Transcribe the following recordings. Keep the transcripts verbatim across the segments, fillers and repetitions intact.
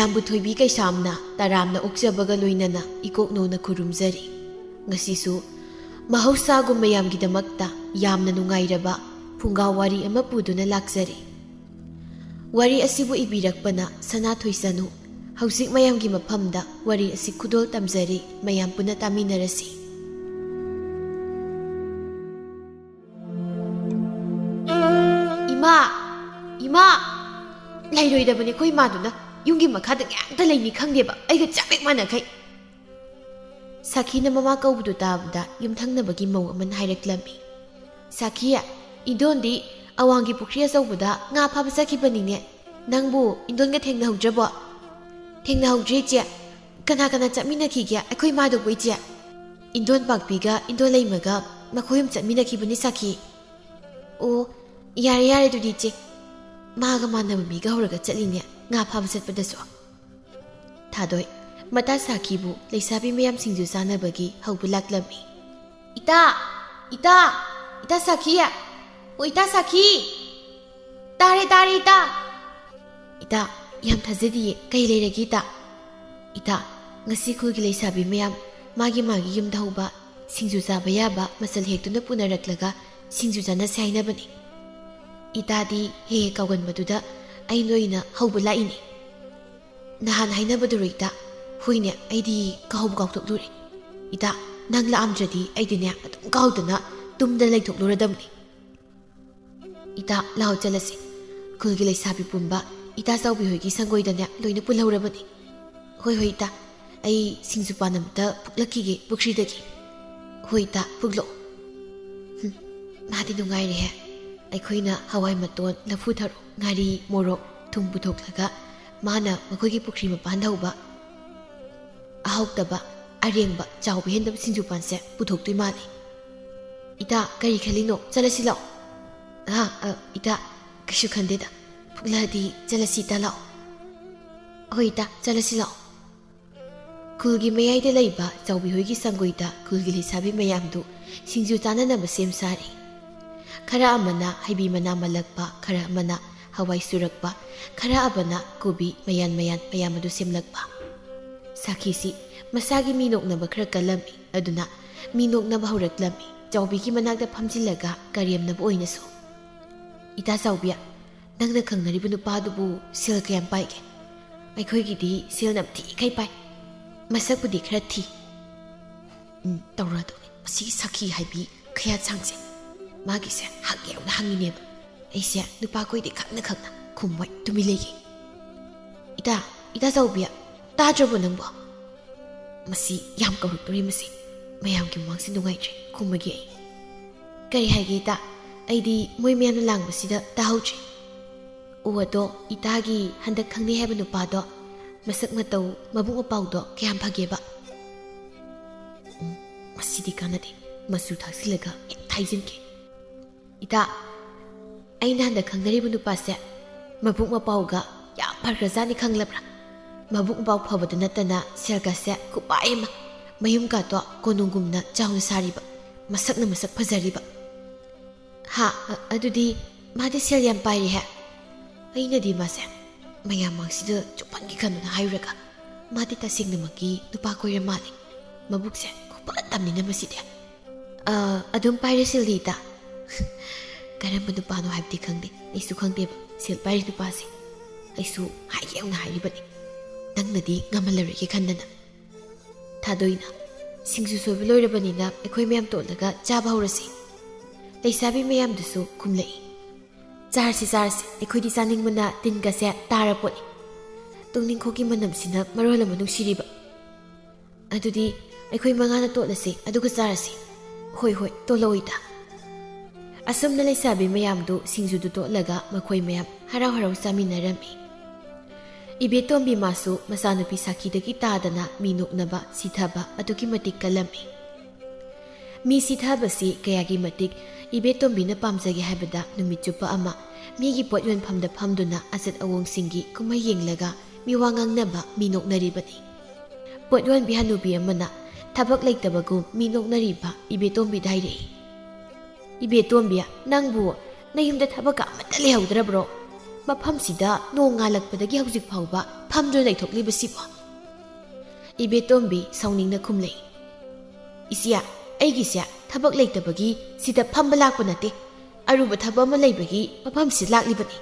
ꯃꯌꯥꯝꯕꯨ ꯊꯣꯏꯕꯤ ꯀꯩꯁꯥꯝꯅ ꯇꯔꯥꯝꯅ ꯑꯣꯛꯆꯕꯒ ꯂꯣꯏꯅꯅ ꯏꯀꯣꯛꯅꯧꯅ ꯈꯨꯔꯨꯝꯖꯔꯤ꯫ ꯉꯁꯤꯁꯨ ꯃꯍꯧꯁꯥꯒꯨꯝ ꯃꯌꯥꯝꯒꯤꯗꯃꯛꯇ ꯌꯥꯝꯅ ꯅꯨꯡꯉꯥꯏꯔꯕ ꯐꯨꯡꯒꯥ ꯋꯥꯔꯤ ꯑꯃ ꯄꯨꯗꯨꯅ ꯂꯥꯛꯆꯔꯤ꯫ ꯋꯥꯔꯤ ꯑꯁꯤꯕꯨ ꯏꯕꯤꯔꯛꯄꯅ ꯁꯅꯥꯊꯣꯏ ꯁꯅꯨ꯫ ꯍꯧꯖꯤꯛ ꯃꯌꯥꯝꯒꯤ ꯃꯐꯝꯗ ꯋꯥꯔꯤ ꯑꯁꯤ ꯈꯨꯗꯣꯜ ꯇꯝꯖꯔꯤ, ꯃꯌꯥꯝ ꯄꯨꯟꯅ ꯇꯥꯃꯤꯟꯅꯔꯁꯤ꯫ "ꯏꯃꯥ! ꯏꯃꯥ!" ꯂꯩꯔꯣꯏꯗꯕꯅꯤ ꯑꯩꯈꯣꯏ ꯏꯃꯥꯗꯨꯅ꯫ ꯌꯨꯝꯒꯤ ꯃꯈꯥꯗ ꯀꯌꯥꯝꯇ ꯂꯩꯅꯤ ꯈꯪꯗꯦꯕ, ꯑꯩꯒ ꯆꯞ ꯍꯦꯛ ꯃꯥꯟꯅꯈꯩ꯫ ꯁꯥꯈꯤꯅ ꯃꯃꯥ ꯀꯧꯕꯗꯨ ꯇꯥꯕꯗ ꯌꯨꯝꯊꯪꯅꯕꯒꯤ ꯃꯧ ꯑꯃꯅ ꯍꯥꯏꯔꯛꯂꯝꯃꯤ, "ꯁꯥꯈꯤ, ꯏꯟꯗꯣꯟꯗꯤ ꯑꯋꯥꯡꯒꯤ ꯄꯨꯈ꯭ꯔꯤ ꯑꯆꯧꯕꯗ ꯉꯥ ꯐꯥꯕ ꯆꯠꯈꯤꯕꯅꯤꯅꯦ꯫ ꯅꯪꯕꯨ ꯏꯟꯗꯣꯟꯒ ꯊꯦꯡꯅꯍꯧꯗ꯭ꯔꯕꯣ?" "ꯊꯦꯡꯅꯍꯧꯗ꯭ꯔꯦ, ꯏꯆꯦ꯫ ꯀꯅꯥ ꯀꯅꯥ ꯆꯠꯃꯤꯟꯅꯈꯤꯒꯦ ꯑꯩꯈꯣꯏ ꯏꯃꯥꯗꯨꯕꯨ, ꯏꯆꯦ?" "ꯏꯟꯗꯣꯟ ꯄꯥꯛꯄꯤꯒ ꯏꯟꯗꯣꯟ ꯂꯩꯃꯒ ꯃꯈꯣꯏ ꯑꯍꯨꯝ ꯆꯠꯃꯤꯟꯅꯈꯤꯕꯅꯤ, ꯁꯥꯈꯤ꯫" "ꯑꯣ, ꯌꯥꯔꯦ, ꯌꯥꯔꯦ, ꯑꯗꯨꯗꯤ, ꯏꯆꯦ꯫ ꯃꯥꯒ ꯃꯥꯟꯅꯕ ꯃꯤꯒ ꯍꯧꯔꯒ ꯆꯠꯂꯤꯅꯦ ꯉꯥ ꯐꯥꯕ ꯆꯠꯄꯗꯁꯨ꯫" ꯊꯥꯗꯣꯏ, ꯃꯇꯥ ꯁꯥꯈꯤꯕꯨ ꯂꯩꯁꯥꯕꯤ ꯃꯌꯥꯝ ꯁꯤꯡꯖꯨ ꯆꯥꯅꯕꯒꯤ ꯍꯧꯕ ꯂꯥꯛꯂꯝꯃꯤ꯫ "ꯏꯇꯥ! ꯏꯇꯥ! ꯏꯇꯥ ꯁꯥꯈꯤ! ꯑꯣ, ꯏꯇꯥ ꯁꯥꯈꯤ! ꯇꯥꯔꯦ, ꯇꯥꯔꯦ, ꯏꯇꯥ!" "ꯏꯇꯥ, ꯌꯥꯝ ꯊꯥꯖꯗꯤꯌꯦ, ꯀꯩ ꯂꯩꯔꯒꯦ, ꯏꯇꯥ?" "ꯏꯇꯥ, ꯉꯁꯤ ꯈꯨꯜꯒꯤ ꯂꯩꯁꯥꯕꯤ ꯃꯌꯥꯝ ꯃꯥꯒꯤ ꯃꯥꯒꯤ ꯌꯨꯝꯗ ꯍꯧꯕ ꯁꯤꯡꯖꯨ ꯆꯥꯕ ꯌꯥꯕ ꯃꯆꯜ ꯍꯦꯛꯇꯨꯅ ꯄꯨꯅꯔꯛꯂꯒ ꯁꯤꯡꯖꯨ ꯆꯥꯅꯁꯦ ꯍꯥꯏꯅꯕꯅꯤ꯫ ꯏꯇꯥꯗꯤ ꯍꯦꯛ ꯍꯦꯛ ꯀꯥꯎꯒꯟꯕꯗꯨꯗ ꯑꯩ ꯅꯣꯏꯅ ꯍꯧꯕ ꯂꯥꯛꯏꯅꯤ꯫ ꯅꯍꯥꯟ ꯍꯥꯏꯅꯕꯗꯨꯔꯣ, ꯏꯇꯥ?" "ꯍꯣꯏꯅꯦ, ꯑꯩꯗꯤ ꯀꯥꯎꯕꯨ ꯀꯥꯎꯊꯣꯛꯂꯨꯔꯦ꯫ ꯏꯇꯥ, ꯅꯪ ꯂꯥꯛꯑꯝꯗ꯭ꯔꯗꯤ ꯑꯩꯗꯤꯅꯦ ꯑꯗꯨꯝ ꯀꯥꯎꯗꯅ ꯇꯨꯝꯗꯅ ꯂꯩꯊꯣꯛꯂꯨꯔꯗꯕꯅꯤ꯫" "ꯏꯇꯥ, ꯂꯥꯛꯑꯣ ꯆꯠꯂꯁꯤ꯫ ꯈꯨꯜꯒꯤ ꯂꯩꯁꯥꯕꯤ ꯄꯨꯝꯕ ꯏꯇꯥ ꯆꯥꯎꯕꯤ ꯍꯣꯏꯒꯤ ꯁꯪꯒꯣꯏꯗꯅꯦ ꯂꯣꯏꯅ ꯄꯨꯜꯍꯧꯔꯕꯅꯤ꯫" "ꯍꯣꯏ, ꯍꯣꯏ, ꯏꯇꯥ꯫ ꯑꯩ ꯁꯤꯡꯖꯨ ꯄꯥꯟ ꯑꯃꯇ ꯐꯨꯛꯂꯛꯈꯤꯒꯦ ꯄꯨꯈ꯭ꯔꯤꯗꯒꯤ꯫" "ꯍꯣꯏ, ꯏꯇꯥ, ꯐꯨꯛꯂꯛꯑꯣ꯫" ꯍꯨꯝ, ꯃꯥꯗꯤ ꯅꯨꯡꯉꯥꯏꯔꯦꯍꯦ꯫ ꯑꯩꯈꯣꯏꯅ ꯍꯋꯥꯏ ꯃꯇꯣꯟ, ꯂꯐꯨ ꯊꯔꯣ, ꯉꯥꯔꯤ, ꯃꯣꯔꯣꯛ, ꯊꯨꯝ ꯄꯨꯊꯣꯛꯂꯒ ꯃꯥꯅ ꯃꯈꯣꯏꯒꯤ ꯄꯨꯈ꯭ꯔꯤ ꯃꯄꯥꯟꯗ ꯍꯧꯕ ꯑꯍꯥꯎꯇꯕ, ꯑꯔꯦꯡꯕ, ꯆꯥꯎꯕ ꯍꯦꯟꯗꯕ ꯁꯤꯡꯖꯨ ꯄꯥꯟꯁꯦ ꯄꯨꯊꯣꯛꯇꯣꯏ ꯃꯥꯜꯂꯤ꯫ "ꯏꯇꯥ, ꯀꯔꯤ ꯈꯜꯂꯤꯅꯣ? ꯆꯠꯂꯁꯤ ꯂꯥꯛꯑꯣ꯫" "ꯑꯥ, ꯑ, ꯏꯇꯥ, ꯀꯩꯁꯨ ꯈꯟꯗꯦꯗ꯫ ꯐꯨꯛꯂꯛꯑꯗꯤ ꯆꯠꯂꯁꯤ ꯏꯇꯥ, ꯂꯥꯛꯑꯣ꯫" "ꯍꯣꯏ ꯏꯇꯥ, ꯆꯠꯂꯁꯤ ꯂꯥꯛꯑꯣ꯫" ꯈꯨꯜꯒꯤ ꯃꯌꯥꯏꯗ ꯂꯩꯕ ꯆꯥꯎꯕꯤ ꯍꯣꯏꯒꯤ ꯁꯪꯒꯣꯏꯗ ꯈꯨꯜꯒꯤ ꯂꯩꯁꯥꯕꯤ ꯃꯌꯥꯝꯗꯨ ꯁꯤꯡꯖꯨ ꯆꯥꯅꯅꯕ ꯁꯦꯝ ꯁꯥꯔꯤ꯫ ꯈꯔ ꯑꯃꯅ ꯍꯩꯕꯤ ꯃꯅꯥ ꯃꯜꯂꯛꯄ, ꯈꯔ ꯑꯃꯅ ꯍꯋꯥꯏ ꯁꯨꯔꯛꯄ, ꯈꯔ ꯑꯕꯅ ꯀꯣꯕꯤ ꯃꯌꯥꯟ ꯃꯌꯥꯟ ꯃꯌꯥꯝ ꯑꯗꯨ ꯁꯦꯝꯂꯛꯄ꯫ ꯁꯥꯈꯤꯁꯤ ꯃꯁꯥꯒꯤ ꯃꯤ ꯅꯣꯛꯅꯕ ꯈꯔ ꯀꯜꯂꯝꯃꯤ, ꯑꯗꯨꯅ ꯃꯤ ꯅꯣꯛꯅꯕ ꯍꯧꯔꯛꯂꯝꯃꯤ꯫ ꯆꯥꯎꯕꯤꯒꯤ ꯃꯅꯥꯛꯇ ꯐꯝꯖꯤꯜꯂꯒ ꯀꯔꯦꯝꯅꯕ ꯑꯣꯏꯅꯁꯨ, "ꯏꯇꯥ ꯆꯥꯎꯕꯤ, ꯅꯪꯅ ꯈꯪꯅꯔꯤꯕ ꯅꯨꯄꯥꯗꯨꯕꯨ ꯁꯦꯜ ꯀꯌꯥꯝ ꯄꯥꯏꯒꯦ? ꯑꯩꯈꯣꯏꯒꯤꯗꯤ ꯁꯦꯜ ꯅꯝꯊꯤꯈꯩ ꯄꯥꯏ꯫ ꯃꯁꯛꯄꯨꯗꯤ ꯈꯔ ꯊꯤ꯫" ꯎꯝ, ꯇꯧꯔꯗꯧꯅꯤ꯫ ꯃꯁꯤꯒꯤ ꯁꯥꯈꯤ ꯍꯥꯏꯕꯤ ꯈꯌꯥꯠꯁꯥꯡꯁꯦ꯫ ꯃꯥꯒꯤꯁꯦ ꯍꯪꯒꯦ ꯌꯥꯎꯅ ꯍꯪꯉꯤꯅꯦꯕ꯫ ꯑꯩꯁꯦ ꯅꯨꯄꯥ ꯀꯣꯏꯗꯦ ꯈꯪꯅ ꯈꯪꯅ ꯈꯨꯝꯃꯣꯏ ꯇꯨꯃꯤ ꯂꯩꯒꯦ꯫ "ꯏꯇꯥ, ꯏꯇꯥ ꯆꯥꯎꯕꯤ, ꯇꯥꯗ꯭ꯔꯕꯣ ꯅꯪꯕꯣ?" ꯃꯁꯤ ꯌꯥꯝ ꯀꯧꯔꯛꯇꯣꯔꯤ ꯃꯁꯤ꯫ ꯃꯌꯥꯝꯒꯤ ꯃꯃꯥꯡꯁꯤ ꯅꯨꯡꯉꯥꯏꯇ꯭ꯔꯦ꯫ ꯈꯨꯝꯃꯒꯦ ꯑꯩ꯫ "ꯀꯔꯤ ꯍꯥꯏꯒꯦ ꯏꯇꯥ? ꯑꯩꯗꯤ ꯃꯣꯏ ꯃꯌꯥꯝꯅ ꯂꯥꯡꯕꯁꯤꯗ ꯇꯥꯍꯧꯗ꯭ꯔꯦ꯫" "ꯑꯣ, ꯑꯗꯣ ꯏꯇꯥꯒꯤ ꯍꯟꯗꯛ ꯈꯪꯅꯩ ꯍꯥꯏꯕ ꯅꯨꯄꯥꯗꯣ ꯃꯁꯛ ꯃꯇꯧ, ꯃꯕꯨꯛ ꯃꯄꯥꯎꯗꯣ ꯀꯌꯥꯝ ꯐꯒꯦꯕ?" ꯎꯝ, ꯃꯁꯤꯗꯤ ꯀꯥꯟꯅꯗꯦ꯫ ꯃꯆꯨ ꯊꯥꯛꯆꯤꯜꯂꯒ ꯍꯦꯛ ꯊꯥꯏꯖꯤꯟꯒꯦ꯫ "ꯏꯇꯥ, ꯑꯩꯅ ꯍꯟꯗꯛ ꯈꯪꯅꯔꯤꯕ ꯅꯨꯄꯥꯁꯦ ꯃꯕꯨꯛ ꯃꯄꯥꯎꯒ ꯌꯥꯝ ꯐꯈ꯭ꯔꯖꯥꯠꯅꯤ ꯈꯪꯂꯕ꯭ꯔꯥ? ꯃꯕꯨꯛ ꯃꯄꯥꯎ ꯐꯕꯗ ꯅꯠꯇꯅ ꯁꯦꯜꯒꯁꯦ ꯈꯨꯄꯥꯏ ꯑꯃ, ꯃꯌꯨꯝꯒꯥꯇꯣ ꯀꯣꯅꯨꯡꯒꯨꯝꯅ ꯆꯥꯎꯅ ꯁꯥꯔꯤꯕ, ꯃꯁꯛꯅ ꯃꯁꯛ ꯐꯖꯔꯤꯕ꯫" "ꯍꯥ? ꯑ-, ꯑꯗꯨꯗꯤ ꯃꯥꯗꯤ ꯁꯦꯜ ꯌꯥꯝ ꯄꯥꯏꯔꯦ ꯍꯦ?" ꯑꯩꯅꯗꯤ ꯃꯥꯁꯦ ꯃꯌꯥꯝ ꯃꯥꯡꯁꯤꯗ ꯆꯨꯞꯍꯟꯈꯤꯒꯅꯨꯅ ꯍꯥꯏꯔꯨꯔꯒ, ꯃꯥꯗꯤ ꯇꯁꯦꯡꯅꯃꯛꯀꯤ ꯅꯨꯄꯥ ꯀꯣꯏꯔ ꯃꯥꯜꯂꯦ꯫ ꯃꯕꯨꯛꯁꯦ ꯈꯨꯐꯠ ꯑꯃꯅꯤꯅ ꯃꯁꯤꯗꯤ꯫ "ꯑ, ꯑꯗꯨꯝ ꯄꯥꯏꯔꯦ ꯁꯦꯜꯗꯤ ꯏꯇꯥ꯫" ꯀꯔꯝꯕ ꯅꯨꯄꯥꯅꯣ ꯍꯥꯏꯕꯗꯤ ꯈꯪꯗꯦ, ꯑꯩꯁꯨ ꯈꯪꯗꯦꯕ ꯁꯦꯜ ꯄꯥꯏꯔꯤ ꯅꯨꯄꯥꯁꯦ꯫ ꯑꯩꯁꯨ ꯍꯥꯏꯒꯦ ꯌꯥꯎꯅ ꯍꯥꯏꯔꯤꯕꯅꯤ, ꯅꯪꯅꯗꯤ ꯉꯝꯍꯜꯂꯔꯣꯏꯒꯦ ꯈꯟꯗꯅ꯫ "ꯊꯥꯗꯣꯏꯅ, ꯁꯤꯡꯖꯨ ꯁꯣꯏꯕ ꯂꯣꯏꯔꯕꯅꯤꯅ ꯑꯩꯈꯣꯏ ꯃꯌꯥꯝ ꯇꯣꯠꯂꯒ ꯆꯥꯕ ꯍꯧꯔꯁꯤ꯫" ꯂꯩꯁꯥꯕꯤ ꯃꯌꯥꯝꯗꯨꯁꯨ ꯈꯨꯝꯂꯛꯏ꯫ "ꯆꯥꯔꯁꯤ, ꯆꯥꯔꯁꯤ, ꯑꯩꯈꯣꯏꯗꯤ ꯆꯥꯅꯤꯡꯕꯅ ꯇꯤꯟꯒꯁꯦ ꯇꯥꯔ ꯄꯣꯠꯅꯤ꯫ ꯇꯨꯝꯅꯤꯡꯈꯣꯛꯀꯤ ꯃꯅꯝꯁꯤꯅ ꯃꯔꯣꯜ ꯑꯃ ꯅꯨꯡꯁꯤꯔꯤꯕ꯫ ꯑꯗꯨꯗꯤ ꯑꯩꯈꯣꯏ ꯃꯉꯥꯅ ꯇꯣꯠꯂꯁꯤ, ꯑꯗꯨꯒ ꯆꯥꯔꯁꯤ꯫" "ꯍꯣꯏ, ꯍꯣꯏ, ꯇꯣꯠꯂꯛꯑꯣ ꯏꯇꯥ꯫" ꯑꯁꯨꯝꯅ ꯂꯩꯁꯥꯕꯤ ꯃꯌꯥꯝꯗꯨ ꯁꯤꯡꯖꯨꯗꯨ ꯇꯣꯠꯂꯒ ꯃꯈꯣꯏ ꯃꯌꯥꯝ ꯍꯔꯥꯎ ꯍꯔꯥꯎ ꯆꯥꯃꯤꯟꯅꯔꯝꯃꯤ꯫ ꯏꯕꯦꯇꯣꯝꯕꯤ ꯃꯥꯁꯨ ꯃꯆꯥꯅꯨꯄꯤ ꯁꯥꯈꯤꯗꯒꯤ ꯇꯥꯗꯅ ꯃꯤ ꯅꯣꯛꯅꯕ, ꯁꯤꯊꯕ ꯑꯗꯨꯛꯀꯤ ꯃꯇꯤꯛ ꯀꯜꯂꯝꯃꯤ꯫ ꯃꯤ ꯁꯤꯊꯕꯁꯤ ꯀꯌꯥꯒꯤ ꯃꯇꯤꯛ ꯏꯕꯦꯇꯣꯝꯕꯤꯅ ꯄꯥꯝꯖꯒꯦ ꯍꯥꯏꯕꯗ, ꯅꯨꯃꯤꯠ ꯆꯨꯞꯄ ꯑꯃ ꯃꯤꯒꯤ ꯄꯣꯠ ꯌꯣꯟꯐꯝꯗ ꯐꯝꯗꯨꯅ ꯑꯆꯠ ꯑꯑꯣꯡꯁꯤꯡꯒꯤ ꯀꯨꯝꯍꯩ ꯌꯦꯡꯂꯒ ꯃꯤꯋꯥ ꯉꯥꯡꯅꯕ, ꯃꯤ ꯅꯣꯛꯅꯔꯤꯕꯅꯤ꯫ ꯄꯣꯠ ꯌꯣꯟꯕꯤ ꯍꯅꯨꯕꯤ ꯑꯃꯅ ꯊꯕꯛ ꯂꯩꯇꯕꯒꯨꯝ ꯃꯤ ꯅꯣꯛꯅꯔꯤꯕ ꯏꯕꯦꯇꯣꯝꯕꯤꯗ ꯍꯥꯏꯔꯛꯏ, "ꯏꯕꯦꯇꯣꯝꯕꯤ, ꯅꯪꯕꯨ ꯅꯌꯨꯝꯗ ꯊꯕꯛꯀ ꯑꯃꯠꯇ ꯂꯩꯍꯧꯗ꯭ꯔꯕ꯭ꯔꯣ?" ꯃꯐꯝꯁꯤꯗ ꯅꯣꯡ ꯉꯥꯜꯂꯛꯄꯗꯒꯤ ꯍꯧꯖꯤꯛ ꯐꯥꯎꯕ ꯐꯝꯗꯨꯅ ꯂꯩꯊꯣꯛꯂꯤꯕꯁꯤꯕꯣ?" ꯏꯕꯦꯇꯣꯝꯕꯤ ꯁꯥꯎꯅꯤꯡꯅ ꯈꯨꯝꯂꯛꯏ꯫ "ꯏꯆꯦ, ꯑꯩꯒꯤꯁꯦ ꯊꯕꯛ ꯂꯩꯇꯕꯒꯤ ꯁꯤꯗ ꯐꯝꯕ ꯂꯥꯛꯄ ꯅꯠꯇꯦ, ꯑꯔꯨꯕ ꯊꯕꯛ ꯑꯃ ꯂꯩꯕꯒꯤ ꯃꯐꯝꯁꯤꯗ ꯂꯥꯛꯂꯤꯕꯅꯤ꯫"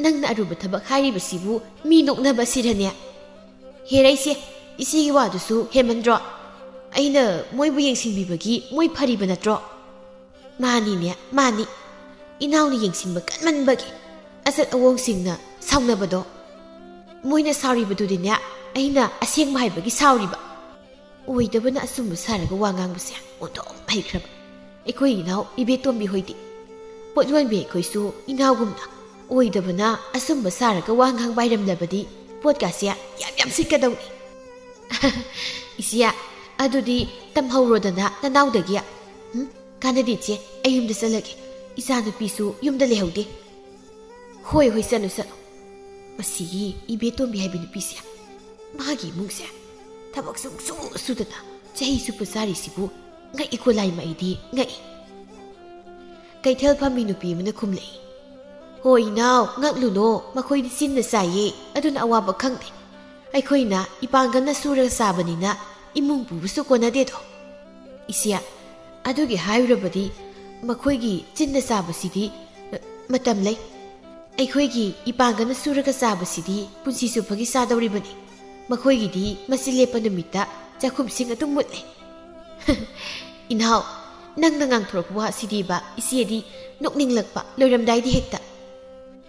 "ꯅꯪꯅ ꯑꯔꯨꯕ ꯊꯕꯛ ꯍꯥꯏꯔꯤꯕꯁꯤꯕꯨ ꯃꯤ ꯅꯣꯛꯅꯕ ꯁꯤꯔꯅꯦ? ꯍꯦꯔꯩꯁꯦ, ꯏꯆꯦꯒꯤ ꯋꯥꯗꯨꯁꯨ ꯍꯦꯟꯃꯟꯗ꯭ꯔꯣ? ꯑꯩꯅ ꯃꯣꯏꯕꯨ ꯌꯦꯡꯁꯤꯟꯕꯤꯕꯒꯤ ꯃꯣꯏ ꯐꯔꯤꯕ ꯅꯠꯇ꯭ꯔꯣ?" "ꯃꯥꯅꯤꯅꯦ, ꯃꯥꯅꯤ꯫ ꯏꯅꯥꯎꯅ ꯌꯦꯡꯁꯤꯟꯕ ꯀꯟꯃꯟꯕꯒꯤ ꯑꯆꯠ ꯑꯋꯣꯡꯁꯤꯡꯅ ꯁꯥꯎꯅꯕꯗꯣ꯫ ꯃꯣꯏꯅ ꯁꯥꯎꯔꯤꯕꯗꯨꯗꯤꯅꯦ, ꯑꯩꯅ ꯑꯁꯦꯡꯕ ꯍꯥꯏꯕꯒꯤ ꯁꯥꯎꯔꯤꯕ꯫" ꯑꯣꯏꯗꯕꯅ ꯑꯆꯨꯝꯕ ꯁꯥꯔꯒ ꯋꯥ ꯉꯥꯡꯕꯁꯦ ꯑꯣꯟꯊꯣꯛꯅ ꯍꯩꯈ꯭ꯔꯕ ꯑꯩꯈꯣꯏ ꯏꯅꯥꯎ ꯏꯕꯦꯇꯣꯝꯕꯤ ꯍꯣꯏꯗꯤ꯫ ꯄꯣꯠ ꯌꯣꯟꯕꯤ ꯑꯩꯈꯣꯏꯁꯨ ꯏꯅꯥꯎꯒꯨꯝꯅ ꯑꯣꯏꯗꯕꯅ ꯑꯆꯨꯝꯕ ꯁꯥꯔꯒ ꯋꯥ ꯉꯥꯡꯕ ꯍꯩꯔꯝꯂꯕꯗꯤ ꯄꯣꯠꯀꯥꯁꯦ ꯌꯥꯝ ꯌꯥꯝ ꯁꯤꯠꯀꯗꯧꯅꯤ꯫ "ꯏꯆꯦ, ꯑꯗꯨꯗꯤ ꯇꯝꯍꯧꯔꯣꯗꯅ ꯅꯅꯥꯎꯗꯒꯤ꯫" "ꯎꯝ, ꯀꯥꯟꯅꯗꯦ ꯏꯆꯦ, ꯑꯩ ꯌꯨꯝꯗ ꯆꯠꯂꯒꯦ꯫ ꯏꯆꯥꯅꯨꯄꯤꯁꯨ ꯌꯨꯝꯗ ꯂꯩꯍꯧꯗꯦ꯫" "ꯍꯣꯏ, ꯍꯣꯏ, ꯆꯠꯂꯨ, ꯆꯠꯂꯨ꯫" ꯃꯁꯤꯒꯤ ꯏꯕꯦꯇꯣꯝꯕꯤ ꯍꯥꯏꯕ ꯅꯨꯄꯤꯁꯦ, ꯃꯥꯒꯤ ꯏꯃꯨꯡꯁꯦ ꯊꯕꯛ ꯁꯨꯡꯁꯨ ꯁꯨꯗꯅ ꯆꯍꯤ ꯆꯨꯞꯄ ꯆꯥꯔꯤꯁꯤꯕꯨ ꯉꯛꯏꯀꯣ ꯂꯥꯏꯃ, ꯑꯩꯗꯤ ꯉꯛꯏ꯫ ꯀꯩꯊꯦꯜ ꯐꯝꯃꯤ ꯅꯨꯄꯤ ꯑꯃꯅ ꯈꯨꯝꯂꯛꯏ꯫ "ꯍꯣ ꯏꯅꯥꯎ, ꯉꯛꯂꯨꯅꯣ, ꯃꯈꯣꯏꯗꯤ ꯆꯤꯟꯅ ꯆꯥꯏꯌꯦ, ꯑꯗꯨꯅ ꯑꯋꯥꯕ ꯈꯪꯗꯦ꯫ ꯑꯩꯈꯣꯏꯅ ꯏꯄꯥꯡꯒꯜꯅ ꯁꯨꯔꯒ ꯆꯥꯕꯅꯤꯅ ꯏꯃꯨꯡ ꯄꯨꯕꯁꯨ ꯀꯣꯟꯅꯗꯦꯗꯣ꯫" "ꯏꯆꯦ, ꯑꯗꯨꯒꯤ ꯍꯥꯏꯔꯨꯔꯕꯗꯤ ꯃꯈꯣꯏꯒꯤ ꯆꯤꯟꯅ ꯆꯥꯕꯁꯤꯗꯤ, ꯑ, ꯃꯇꯝ ꯂꯩ꯫ ꯑꯩꯈꯣꯏꯒꯤ ꯏꯄꯥꯡꯒꯜꯅ ꯁꯨꯔꯒ ꯆꯥꯕꯁꯤꯗꯤ ꯄꯨꯟꯁꯤ ꯆꯨꯞꯄꯒꯤ ꯆꯥꯗꯧꯔꯤꯕꯅꯤ꯫ ꯃꯈꯣꯏꯒꯤꯗꯤ ꯃꯆꯤꯟ ꯂꯦꯞꯄ ꯅꯨꯃꯤꯠꯇ ꯆꯥꯛꯈꯨꯝꯁꯤꯡ ꯑꯗꯨꯝ ꯃꯨꯠꯂꯦ꯫" "ꯏꯅꯥꯎ, ꯅꯪꯅ ꯉꯥꯡꯊꯣꯔꯛꯄ ꯋꯥꯁꯤꯗꯤꯕ ꯏꯆꯦꯗꯤ ꯅꯣꯛꯅꯤꯡꯂꯛꯄ ꯂꯣꯏꯔꯝꯗꯥꯏꯗꯤ ꯍꯦꯛꯇ꯫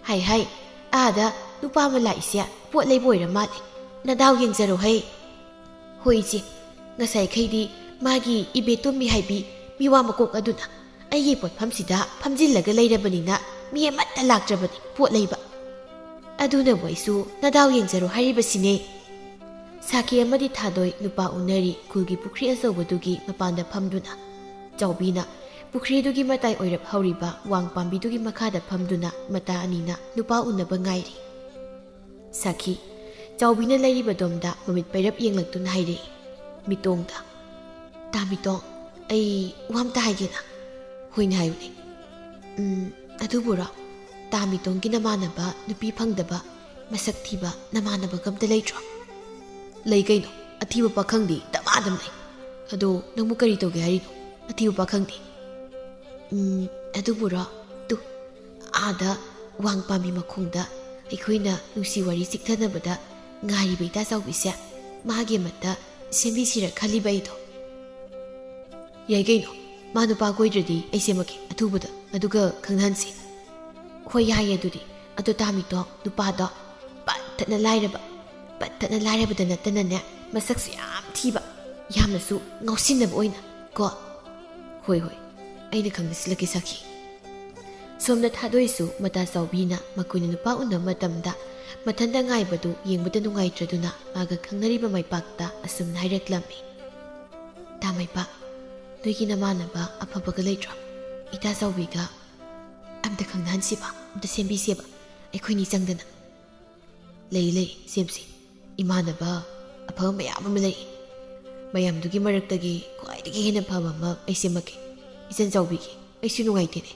ꯍꯥꯏ ꯍꯥꯏ, ꯑꯥꯗ ꯅꯨꯄꯥ ꯑꯃ ꯂꯥꯛꯏꯁꯦ ꯄꯣꯠ ꯂꯩꯕ ꯑꯣꯏꯔ ꯃꯥꯜꯂꯦ, ꯅꯗꯥꯎ ꯌꯦꯡꯖꯔꯣ ꯍꯩ꯫" "ꯍꯣꯏ ꯏꯆꯦ, ꯉꯁꯥꯏꯈꯩꯗꯤ ꯃꯥꯒꯤ ꯏꯕꯦꯇꯣꯝꯕꯤ ꯍꯥꯏꯕꯤ ꯃꯤꯋꯥ ꯃꯀꯣꯛ ꯑꯗꯨꯅ ꯑꯩꯒꯤ ꯄꯣꯠꯐꯝꯁꯤꯗ ꯐꯝꯖꯤꯜꯂꯒ ꯂꯩꯔꯕꯅꯤꯅ ꯃꯤ ꯑꯃꯠꯇ ꯂꯥꯛꯇ꯭ꯔꯕꯅꯤ ꯄꯣꯠ ꯂꯩꯕ꯫ ꯑꯗꯨꯅꯕꯨ ꯑꯩꯁꯨ ꯅꯗꯥꯎ ꯌꯦꯡꯖꯔꯣ ꯍꯥꯏꯔꯤꯕꯁꯤꯅꯦ꯫" ꯁꯥꯈꯤ ꯑꯃꯗꯤ ꯊꯥꯗꯣꯏ ꯅꯨꯄꯥ ꯎꯅꯔꯤ ꯈꯨꯜꯒꯤ ꯄꯨꯈ꯭ꯔꯤ ꯑꯆꯧꯕꯗꯨꯒꯤ ꯃꯄꯥꯟꯗ ꯐꯝꯗꯨꯅ꯫ ꯆꯥꯎꯕꯤꯅ ꯄꯨꯈ꯭ꯔꯤꯗꯨꯒꯤ ꯃꯇꯥꯏ ꯑꯣꯏꯔꯞ ꯍꯧꯔꯤꯕ ꯋꯥꯡ ꯄꯥꯝꯕꯤꯗꯨꯒꯤ ꯃꯈꯥꯗ ꯐꯝꯗꯨꯅ ꯃꯇꯥ ꯑꯅꯤꯅ ꯅꯨꯄꯥ ꯎꯅꯕ ꯉꯥꯏꯔꯤ꯫ ꯁꯥꯈꯤ, ꯆꯥꯎꯕꯤꯅ ꯂꯩꯔꯤꯕꯗꯣꯝꯗ ꯃꯃꯤꯠ ꯄꯩꯔꯞ ꯌꯦꯡꯂꯛꯇꯨꯅ ꯍꯥꯏꯔꯛꯏ꯫ ꯃꯤꯇꯣꯡꯗ, "ꯇꯥ ꯃꯤꯇꯣꯡ, ꯑꯩ ꯋꯥ ꯑꯝꯇ ꯍꯥꯏꯒꯦꯅ꯫" "ꯍꯣꯏꯅꯦ, ꯍꯥꯏꯌꯨꯅꯦ꯫" "ꯎꯝ, ꯑꯗꯨꯕꯨꯔꯣ? ꯇꯥꯃꯤꯇꯣꯡꯒꯤ ꯅꯃꯥꯟꯅꯕ ꯅꯨꯄꯤ ꯐꯪꯗꯕ, ꯃꯁꯛ ꯊꯤꯕ ꯅꯃꯥꯟꯅꯕꯒ ꯑꯝꯇ ꯂꯩꯇ꯭ꯔꯣ? ꯂꯩ ꯀꯩꯅꯣ, ꯑꯊꯤꯕ ꯄꯥꯈꯪꯗꯤ ꯗꯃꯥꯗꯝ ꯂꯩ꯫ ꯑꯗꯣ ꯅꯪꯕꯨ ꯀꯔꯤ ꯇꯧꯒꯦ ꯍꯥꯏꯔꯤꯅꯣ? ꯑꯊꯤꯕ ꯄꯥꯈꯪꯗꯤ? ꯎꯝ, ꯑꯗꯨꯕꯨꯔꯣ? ꯇꯨ, ꯑꯥꯗ ꯋꯥꯡ ꯄꯥꯝꯕꯤ ꯃꯈꯣꯡꯗ ꯑꯩꯈꯣꯏꯅ ꯅꯨꯡꯁꯤ ꯋꯥꯔꯤ ꯆꯤꯛꯊꯅꯕꯗ ꯉꯥꯏꯔꯤꯕ ꯏꯇꯥ ꯆꯥꯎꯕꯤꯁꯦ ꯃꯥꯒꯤ ꯑꯃꯠꯇ ꯁꯦꯝꯕꯤꯁꯤꯔ ꯈꯜꯂꯤꯕ ꯑꯩꯗꯣ꯫ ꯌꯥꯏ ꯀꯩꯅꯣ, ꯃꯥ ꯅꯨꯄꯥ ꯀꯣꯏꯗ꯭ꯔꯗꯤ ꯑꯩ ꯁꯦꯝꯃꯛꯀꯦ ꯑꯊꯨꯕꯗ, ꯑꯗꯨꯒ ꯈꯪꯅꯍꯟꯁꯤ꯫ ꯍꯣꯏ, ꯌꯥꯏꯌꯦ ꯑꯗꯨꯗꯤ꯫ ꯑꯗꯣ ꯇꯥꯃꯤꯇꯣ, ꯅꯨꯄꯥꯗꯣ ꯄꯠ ꯇꯠꯅ ꯂꯥꯏꯔꯕ, ꯄꯠ ꯇꯠꯅ ꯂꯥꯏꯔꯕꯗ ꯅꯠꯇꯅꯅꯦ, ꯃꯁꯛꯁꯨ ꯌꯥꯝ ꯊꯤꯕ, ꯌꯥꯝꯅꯁꯨ ꯉꯥꯎꯁꯤꯟꯅꯕ ꯑꯣꯏꯅ ꯀꯣ꯫ ꯍꯣꯏ, ꯍꯣꯏ, ꯑꯩꯅ ꯈꯪꯅ ꯁꯤꯜꯂꯛꯀꯦ ꯁꯥꯈꯤ꯫ ꯁꯣꯝꯗ ꯊꯥꯗꯣꯏꯁꯨ ꯃꯇꯥ ꯆꯥꯎꯕꯤꯅ ꯃꯈꯣꯏꯅ ꯅꯨꯄꯥ ꯎꯅꯕ ꯃꯇꯝꯗ ꯃꯊꯟꯇ ꯉꯥꯏꯕꯗꯨ ꯌꯦꯡꯕꯗ ꯅꯨꯡꯉꯥꯏꯇ꯭ꯔꯗꯨꯅ ꯃꯥꯒ ꯈꯪꯅꯔꯤꯕ ꯃꯥꯏꯄꯥꯛꯇ ꯑꯁꯨꯝꯅ ꯍꯥꯏꯔꯛꯂꯝꯃꯤ: "ꯇꯥ ꯃꯥꯏꯄꯥꯛ, ꯅꯣꯏꯒꯤ ꯅꯃꯥꯟꯅꯕ ꯑꯐꯕꯒ ꯂꯩꯇ꯭ꯔꯣ? ꯏꯇꯥ ꯆꯥꯎꯕꯤꯒ ꯑꯝꯇ ꯈꯪꯅꯍꯟꯁꯤꯕ, ꯑꯝꯇ ꯁꯦꯝꯕꯤꯁꯦꯕ, ꯑꯩꯈꯣꯏꯅꯤ ꯆꯪꯗꯅ"꯫ "ꯂꯩ, ꯂꯩ, ꯁꯦꯝꯁꯤ꯫ ꯏꯃꯥꯟꯅꯕ ꯑꯐꯕ ꯃꯌꯥꯝ ꯑꯃ ꯂꯩ꯫ ꯃꯌꯥꯝꯗꯨꯒꯤ ꯃꯔꯛꯇꯒꯤ ꯈ꯭ꯋꯥꯏꯗꯒꯤ ꯍꯦꯟꯅ ꯐꯕ ꯑꯃ ꯑꯩ ꯁꯦꯝꯃꯛꯀꯦ꯫ ꯏꯆꯟ ꯆꯥꯎꯕꯤꯒꯤ, ꯑꯩꯁꯨ ꯅꯨꯡꯉꯥꯏꯇꯦꯅꯦ꯫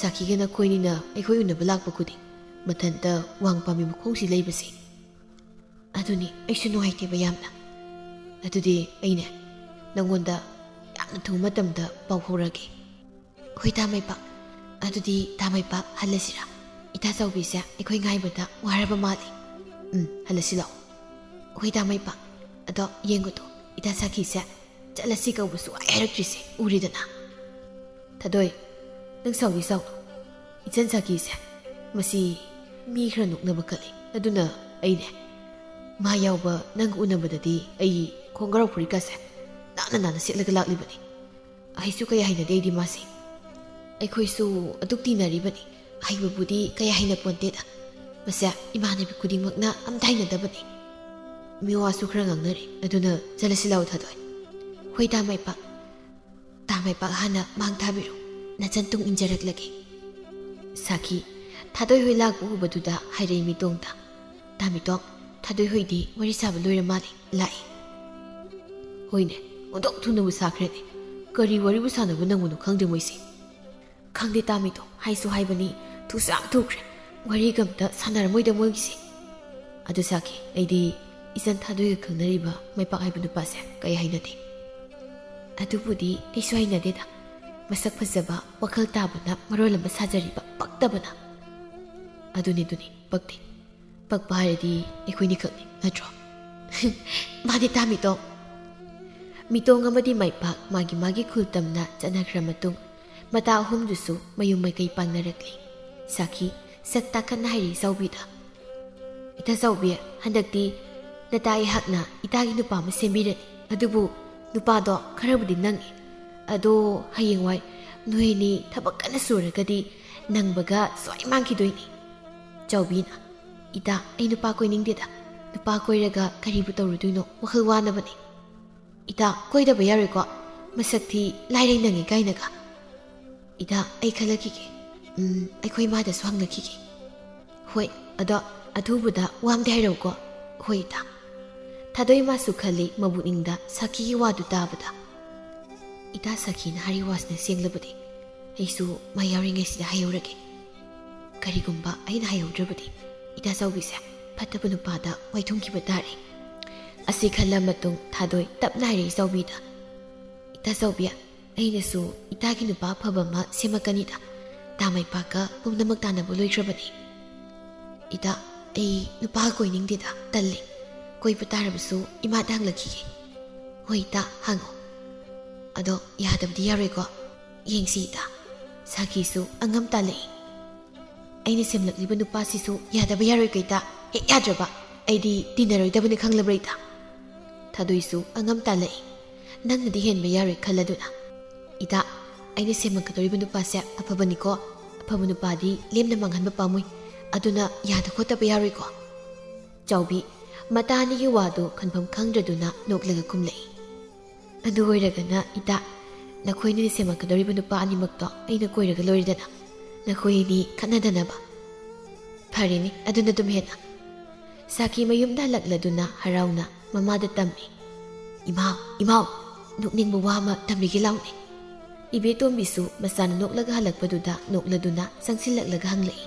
ꯁꯥꯈꯤꯒ ꯅꯈꯣꯏꯅꯤꯅ ꯑꯩꯈꯣꯏ ꯎꯅꯕ ꯂꯥꯛꯄ ꯈꯨꯗꯤꯡ ꯃꯊꯟꯇ ꯋꯥꯡ ꯄꯥꯝꯕꯤ ꯃꯈꯣꯡꯁꯤ ꯂꯩꯕꯁꯦ꯫ ꯑꯗꯨꯅꯤ, ꯑꯩꯁꯨ ꯅꯨꯡꯉꯥꯏꯇꯦꯕ ꯌꯥꯝꯅ꯫ ꯑꯗꯨꯗꯤ ꯑꯩꯅꯦ, ꯅꯪꯉꯣꯟꯗ ꯌꯥꯝꯅ ꯊꯨꯕ ꯃꯇꯝꯗ ꯄꯥꯎ ꯐꯥꯎꯔꯛꯑꯒꯦ"꯫ "ꯍꯣꯏ, ꯇꯥ ꯃꯥꯏꯄꯥꯛ꯫ ꯑꯗꯨꯗꯤ ꯇꯥ ꯃꯥꯏꯄꯥꯛ, ꯍꯜꯂꯁꯤꯔꯥ? ꯏꯇꯥ ꯆꯥꯎꯕꯤꯁꯦ ꯑꯩꯈꯣꯏ ꯉꯥꯏꯕꯗ ꯋꯥꯔꯕ ꯃꯥꯜꯂꯤ"꯫ "ꯎꯝ, ꯍꯜꯂꯁꯤ ꯂꯥꯛꯑꯣ"꯫ "ꯍꯣꯏ, ꯇꯥ ꯃꯥꯏꯄꯥꯛ꯫ ꯑꯗꯣ ꯌꯦꯡꯉꯨꯗꯣ, ꯏꯇꯥ ꯁꯥꯈꯤꯁꯦ ꯆꯠꯂꯁꯤ ꯀꯧꯕ ꯁꯨꯡꯍꯥꯏ ꯍꯥꯏꯔꯛꯇ꯭ꯔꯤꯁꯦ ꯎꯔꯦꯗꯅ"꯫ "ꯊꯥꯗꯣꯏ, ꯅꯪ ꯁꯥꯎꯗꯤ ꯁꯥꯎꯅꯨ꯫ ꯏꯆꯟ ꯁꯥꯈꯤꯁꯦ ꯃꯁꯤ ꯃꯤ ꯈꯔ ꯅꯣꯛꯅꯕ ꯀꯜꯂꯤ꯫ ꯑꯗꯨꯅ ꯑꯩꯅꯦ, ꯃꯥ ꯌꯥꯎꯕ ꯅꯪꯒ ꯎꯅꯕꯗꯗꯤ ꯑꯩ ꯈꯣꯡꯒ꯭ꯔꯥꯎ ꯐꯨꯔꯤꯠꯀꯁꯦ ꯅꯥꯟꯅ ꯅꯥꯟꯅ ꯁꯦꯠꯂꯒ ꯂꯥꯛꯂꯤꯕꯅꯤ꯫ ꯑꯩꯁꯨ ꯀꯌꯥ ꯍꯩꯅꯗꯦ ꯑꯩꯗꯤ ꯃꯥꯁꯦ꯫ ꯑꯩꯈꯣꯏꯁꯨ ꯑꯗꯨꯛ ꯇꯤꯟꯅꯔꯤꯕꯅꯤ, ꯑꯍꯩꯕꯕꯨꯗꯤ ꯀꯌꯥ ꯍꯩꯅ ꯄꯣꯟꯇꯦꯗ꯫ ꯃꯁꯦ ꯏꯃꯥꯟꯅꯕꯤ ꯈꯨꯗꯤꯡꯃꯛꯅ ꯑꯝꯇ ꯍꯩꯅꯗꯕꯅꯤ"꯫ ꯃꯤꯋꯥꯁꯨ ꯈꯔ ꯉꯥꯡꯅꯔꯦ꯫ "ꯑꯗꯨꯅ ꯆꯠꯂꯁꯤ ꯂꯥꯛꯑꯣ ꯊꯥꯗꯣꯏ"꯫ "ꯍꯣꯏ, ꯇꯥ ꯃꯥꯏꯄꯥꯛ꯫ ꯇꯥ ꯃꯥꯏꯄꯥꯛ ꯍꯥꯟꯅ ꯃꯥꯡ ꯊꯥꯕꯤꯔꯣ꯫ ꯅꯆꯟ ꯇꯨꯡ ꯏꯟꯖꯔꯛꯂꯒꯦ"꯫ ꯁꯥꯈꯤ ꯊꯥꯗꯣꯏ ꯍꯣꯏ ꯂꯥꯛꯄ ꯎꯕꯗꯨꯗ ꯍꯥꯏꯔꯛꯏ ꯃꯤꯇꯣꯡꯗ: "ꯇꯥꯃꯤꯇꯣꯡ, ꯊꯥꯗꯣꯏ ꯍꯣꯏꯗꯤ ꯋꯥꯔꯤ ꯁꯥꯕ ꯂꯣꯏꯔ ꯃꯥꯜꯂꯦ, ꯂꯥꯛꯑꯦ"꯫ "ꯍꯣꯏꯅꯦ, ꯑꯣꯟꯊꯣꯛ ꯊꯨꯅꯕꯨ ꯁꯥꯈ꯭ꯔꯦꯅꯦ꯫ ꯀꯔꯤ ꯋꯥꯔꯤꯕꯨ ꯁꯥꯟꯅꯕ ꯅꯪꯕꯅꯣ ꯈꯪꯗꯦ ꯃꯣꯏꯁꯦ"꯫ "ꯈꯪꯗꯦ ꯇꯥꯃꯤꯇꯣꯡ, ꯍꯥꯏꯁꯨ ꯍꯥꯏꯕꯅꯤ, ꯊꯨꯁꯨ ꯌꯥꯝ ꯊꯨꯈ꯭ꯔꯦ꯫ ꯋꯥꯔꯤꯒ ꯑꯝꯇ ꯁꯥꯟꯅꯔꯝꯃꯣꯏꯗ ꯃꯣꯏꯒꯤꯁꯦ꯫ ꯑꯗꯨ ꯁꯥꯈꯤ, ꯑꯩꯗꯤ ꯏꯆꯟ ꯊꯥꯗꯣꯏꯒ ꯈꯪꯅꯔꯤꯕ ꯃꯥꯏꯄꯥꯛ ꯍꯥꯏꯕ ꯅꯨꯄꯥꯁꯦ ꯀꯌꯥ ꯍꯩꯅꯗꯦ꯫ ꯑꯗꯨꯕꯨꯗꯤ ꯑꯩꯁꯨ ꯍꯩꯅꯗꯦꯗ꯫ ꯃꯁꯛ ꯐꯖꯕ, ꯋꯥꯈꯜ ꯇꯥꯕꯅ ꯃꯔꯣꯜ ꯑꯃ ꯁꯥꯖꯔꯤꯕ ꯄꯛꯇꯕꯅ꯫ ꯑꯗꯨꯅꯤ, ꯑꯗꯨꯅꯤ, ꯄꯛꯇꯦ꯫ ꯄꯛꯄ ꯍꯥꯏꯔꯗꯤ ꯑꯩꯈꯣꯏꯅꯤꯈꯛꯅꯤ, ꯅꯠꯇ꯭ꯔꯣ? ꯃꯥꯅꯤ ꯇꯥ ꯃꯤꯇꯣꯡ꯫ ꯃꯤꯇꯣꯡ ꯑꯃꯗꯤ ꯃꯥꯏꯄꯥꯛ ꯃꯥꯒꯤ ꯃꯥꯒꯤ ꯈꯨꯜ ꯇꯝꯅ ꯆꯠꯅꯈ꯭ꯔ ꯃꯇꯨꯡ, ꯃꯇꯥ ꯑꯍꯨꯝꯗꯨꯁꯨ ꯃꯌꯨꯝ ꯃꯥꯏꯀꯩ ꯄꯥꯡꯅꯔꯛꯂꯤ꯫ ꯁꯥꯈꯤ, ꯁꯛ ꯇꯥꯈꯠꯅ ꯍꯥꯏꯔꯤ ꯆꯥꯎꯕꯤꯗ, "ꯏꯇꯥ ꯆꯥꯎꯕꯤ, ꯍꯟꯗꯛꯇꯤ ꯅꯇꯥ ꯑꯩꯍꯥꯛꯅ ꯏꯇꯥꯒꯤ ꯅꯨꯄꯥ ꯑꯃ ꯁꯦꯝꯕꯤꯔꯅꯤ꯫ ꯑꯗꯨꯕꯨ ꯅꯨꯄꯥꯗꯣ ꯈꯔꯕꯨꯗꯤ ꯅꯪꯉꯤ꯫ ꯑꯗꯣ ꯍꯌꯦꯡꯋꯥꯏ ꯅꯣꯏꯅꯤ ꯊꯕꯛ ꯀꯟꯅ ꯁꯨꯔꯒꯗꯤ ꯅꯪꯕꯒ ꯁꯣꯏ ꯃꯥꯡꯈꯤꯗꯣꯏꯅꯤ꯫" ꯆꯥꯎꯕꯤꯅ, "ꯏꯇꯥ, ꯑꯩ ꯅꯨꯄꯥ ꯀꯣꯏꯅꯤꯡꯗꯦꯗ꯫ ꯅꯨꯄꯥ ꯀꯣꯏꯔꯒ ꯀꯔꯤꯕꯨ ꯇꯧꯔꯨꯗꯣꯏꯅꯣ? ꯋꯥꯈꯜ ꯋꯥꯅꯕꯅꯦ꯫" "ꯏꯇꯥ, ꯀꯣꯏꯗꯕ ꯌꯥꯔꯣꯏꯀꯣ? ꯃꯁꯛ ꯊꯤ, ꯂꯥꯏꯔꯩ ꯅꯪꯉꯤ ꯀꯥꯏꯅꯒ꯫" "ꯏꯇꯥ, ꯑꯩ ꯈꯜꯂꯛꯈꯤꯒꯦ꯫ ꯎꯝ, ꯑꯩꯈꯣꯏ ꯏꯃꯥꯗꯁꯨ ꯍꯪꯅꯈꯤꯒꯦ꯫" "ꯍꯣꯏ, ꯑꯗꯣ ꯑꯊꯨꯕꯗ ꯋꯥ ꯑꯝꯗꯤ ꯍꯥꯏꯔꯛꯎꯀꯣ꯫" "ꯍꯣꯏ, ꯏꯇꯥ꯫" ꯊꯥꯗꯣꯏ ꯃꯥꯁꯨ ꯈꯜꯂꯤ ꯃꯕꯨꯛꯅꯤꯡꯗ ꯁꯥꯈꯤꯒꯤ ꯋꯥꯗꯨ ꯇꯥꯕꯗ꯫ "ꯏꯇꯥ ꯁꯥꯈꯤꯅ ꯍꯥꯏꯔꯤ ꯋꯥꯁꯤꯅ ꯁꯦꯡꯂꯕꯗꯤ ꯑꯩꯁꯨ ꯃꯥ ꯌꯥꯎꯔꯤꯉꯩꯁꯤꯗ ꯍꯥꯏꯍꯧꯔꯒꯦ꯫ ꯀꯔꯤꯒꯨꯝꯕ ꯑꯩꯅ ꯍꯥꯏꯍꯧꯗ꯭ꯔꯕꯗꯤ ꯏꯇꯥ ꯆꯥꯎꯕꯤꯁꯦ ꯐꯠꯇꯕ ꯅꯨꯄꯥꯗ ꯋꯥꯏꯊꯨꯡꯈꯤꯕ ꯇꯥꯔꯦ꯫" ꯑꯁꯤ ꯈꯜꯂ ꯃꯇꯨꯡ ꯊꯥꯗꯣꯏ ꯇꯞꯅ ꯍꯥꯏꯔꯛꯏ ꯆꯥꯎꯕꯤꯗ, "ꯏꯇꯥ ꯆꯥꯎꯕꯤ, ꯑꯩꯅꯁꯨ ꯏꯇꯥꯒꯤ ꯅꯨꯄꯥ ꯑꯐꯕ ꯑꯃ ꯁꯦꯝꯃꯛꯀꯅꯤꯗ꯫ ꯇꯥ ꯃꯥꯏꯄꯥꯛꯀ ꯄꯨꯝꯅꯃꯛ ꯇꯥꯟꯅꯕ ꯂꯣꯏꯈ꯭ꯔꯕꯅꯤ꯫ ꯏꯇꯥ, ꯑꯩ ꯅꯨꯄꯥ ꯀꯣꯏꯅꯤꯡꯗꯦꯗ, ꯇꯜꯂꯤ꯫ ꯀꯣꯏꯕ ꯇꯥꯔꯕꯁꯨ ꯏꯃꯥꯗ ꯍꯪꯂꯛꯈꯤꯒꯦ꯫" "ꯍꯣꯏ ꯏꯇꯥ, ꯍꯪꯉꯣ꯫ ꯑꯗꯣ ꯌꯥꯗꯕꯗꯤ ꯌꯥꯔꯣꯏꯀꯣ? ꯌꯦꯡꯁꯤ ꯏꯇꯥ꯫" ꯁꯥꯈꯤꯁꯨ ꯑꯉꯝ ꯇꯥꯜꯂꯛꯏ꯫ "ꯑꯩꯅ ꯁꯦꯝꯂꯛꯂꯤꯕ ꯅꯨꯄꯥꯁꯤꯁꯨ ꯌꯥꯗꯕ ꯌꯥꯔꯣꯏꯀꯣ ꯏꯇꯥ? ꯍꯦꯛ ꯌꯥꯗ꯭ꯔꯕ ꯑꯩꯗꯤ ꯇꯤꯟꯅꯔꯣꯏꯗꯕꯅꯤ, ꯈꯪꯂꯕ꯭ꯔꯥ ꯏꯇꯥ?" ꯊꯥꯗꯣꯏꯁꯨ ꯑꯉꯝ ꯇꯥꯜꯂꯛꯏ꯫ ꯅꯪꯅꯗꯤ ꯍꯦꯟꯕ ꯌꯥꯔꯣꯏ ꯈꯜꯂꯗꯨꯅ꯫ "ꯏꯇꯥ, ꯑꯩꯅ ꯁꯦꯝꯃꯛꯀꯗꯧꯔꯤꯕ ꯅꯨꯄꯥꯁꯦ ꯑꯐꯕꯅꯤꯀꯣ꯫ ꯑꯐꯕ ꯅꯨꯄꯥꯗꯤ ꯂꯦꯝꯅ ꯃꯥꯡꯍꯟꯕ ꯄꯥꯝꯃꯨꯏ꯫ ꯑꯗꯨꯅ ꯌꯥꯗ ꯈꯣꯠꯇꯕ ꯌꯥꯔꯣꯏꯀꯣ?" ꯆꯥꯎꯕꯤ, ꯃꯇꯥ ꯑꯅꯤꯒꯤ ꯋꯥꯗꯨ ꯈꯟꯐꯝ ꯈꯪꯗ꯭ꯔꯗꯨꯅ ꯅꯣꯛꯂꯒ ꯈꯨꯝꯂꯛꯏ꯫ "ꯑꯗꯨ ꯑꯣꯏꯔꯒꯅ ꯏꯇꯥ, ꯅꯈꯣꯏꯅꯤꯅ ꯁꯦꯝꯃꯛꯀꯗꯧꯔꯤꯕ ꯅꯨꯄꯥ ꯑꯅꯤꯃꯛꯇꯣ ꯑꯩꯅ ꯀꯣꯏꯔꯒ ꯂꯣꯏꯔꯦꯗꯅ꯫ ꯅꯈꯣꯏ ꯑꯅꯤ ꯈꯠꯅꯗꯅꯕ꯫" "ꯐꯔꯦꯅꯦ, ꯑꯗꯨꯅ ꯑꯗꯨꯝ ꯍꯦꯟꯅ꯫" ꯁꯥꯈꯤ ꯃꯌꯨꯝꯗ ꯍꯜꯂꯛꯂꯗꯨꯅ ꯍꯔꯥꯎꯅ ꯃꯃꯥꯗ ꯇꯝꯃꯤ꯫ "ꯏꯃꯥ, ꯏꯃꯥꯎ, ꯅꯣꯛꯅꯤꯡꯕ ꯋꯥ ꯑꯃ ꯇꯝꯕꯤꯒꯦ ꯂꯥꯎꯅꯦ꯫" ꯏꯕꯦꯇꯣꯝꯕꯤꯁꯨ ꯃꯆꯥꯅ ꯅꯣꯛꯂꯒ ꯍꯜꯂꯛꯄꯗꯨꯗ ꯅꯣꯛꯂꯗꯨꯅ ꯆꯪꯁꯤꯜꯂꯛꯂꯒ ꯍꯪꯂꯛꯏ,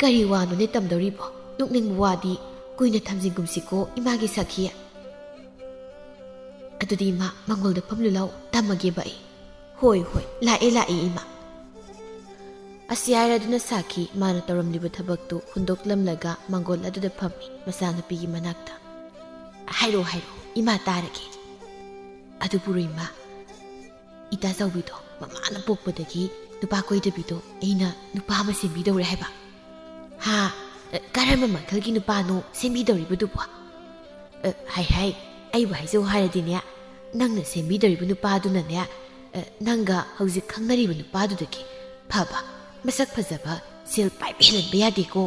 "ꯀꯔꯤ ꯋꯥꯅꯣꯅꯦ ꯇꯝꯗꯧꯔꯤꯕꯣ? ꯅꯣꯛꯅꯤꯡꯕ ꯋꯥꯗꯤ ꯀꯨꯏꯅ ꯊꯝꯖꯤꯟꯒꯨꯝꯁꯤꯀꯣ, ꯏꯃꯥꯒꯤ ꯁꯥꯈꯤ꯫" "ꯑꯗꯨꯗꯤ ꯏꯃꯥ, ꯃꯪꯒꯣꯜꯗ ꯐꯝꯂꯨ ꯂꯥꯎ, ꯇꯝꯃꯒꯦꯕ ꯑꯩ꯫" "ꯍꯣꯏ, ꯍꯣꯏ, ꯂꯥꯛꯑꯦ, ꯂꯥꯛꯑꯦ, ꯏꯃꯥ꯫" ꯑꯁꯤ ꯍꯥꯏꯔꯗꯨꯅ ꯁꯥꯈꯤ ꯃꯥꯅ ꯇꯧꯔꯝꯂꯤꯕ ꯊꯕꯛꯇꯨ ꯍꯨꯟꯗꯣꯛꯂꯝꯂꯒ ꯃꯪꯒꯣꯜ ꯑꯗꯨꯗ ꯐꯝꯃꯤ ꯃꯆꯥꯅꯨꯄꯤꯒꯤ ꯃꯅꯥꯛꯇ꯫ "ꯍꯥꯏꯔꯛꯑꯣ, ꯍꯥꯏꯔꯛꯑꯣ, ꯏꯃꯥ ꯇꯥꯔꯒꯦ꯫" "ꯑꯗꯨꯕꯨꯔꯣ ꯏꯃꯥ, ꯏꯇꯥ ꯆꯥꯎꯕꯤꯗꯣ ꯃꯃꯥꯅ ꯄꯣꯛꯄꯗꯒꯤ ꯅꯨꯄꯥ ꯀꯣꯏꯗꯕꯤꯗꯣ ꯑꯩꯅ ꯅꯨꯄꯥ ꯑꯃ ꯁꯦꯝꯕꯤꯗꯧꯔꯦ ꯍꯥꯏꯕ꯫" "ꯍꯥ? ꯑ, ꯀꯔꯝꯕ ꯃꯈꯜꯒꯤ ꯅꯨꯄꯥꯅꯣ ꯁꯦꯝꯕꯤꯗꯧꯔꯤꯕꯗꯨꯕꯣ?" "ꯑ, ꯍꯥꯏ, ꯍꯥꯏ, ꯑꯩꯕꯨ ꯍꯥꯏꯖꯧ ꯍꯥꯏꯔꯗꯤꯅꯦ, ꯅꯪꯅ ꯁꯦꯝꯕꯤꯗꯧꯔꯤꯕ ꯅꯨꯄꯥꯗꯨꯅꯅꯦ, ꯑ, ꯅꯪꯒ ꯍꯧꯖꯤꯛ ꯈꯪꯅꯔꯤꯕ ꯅꯨꯄꯥꯗꯨꯗꯒꯤ ꯐꯕ, ꯃꯁꯛ ꯐꯖꯕ, ꯁꯦꯜ ꯄꯥꯏꯕ ꯍꯦꯜꯍꯟꯕ ꯌꯥꯗꯦꯀꯣ꯫"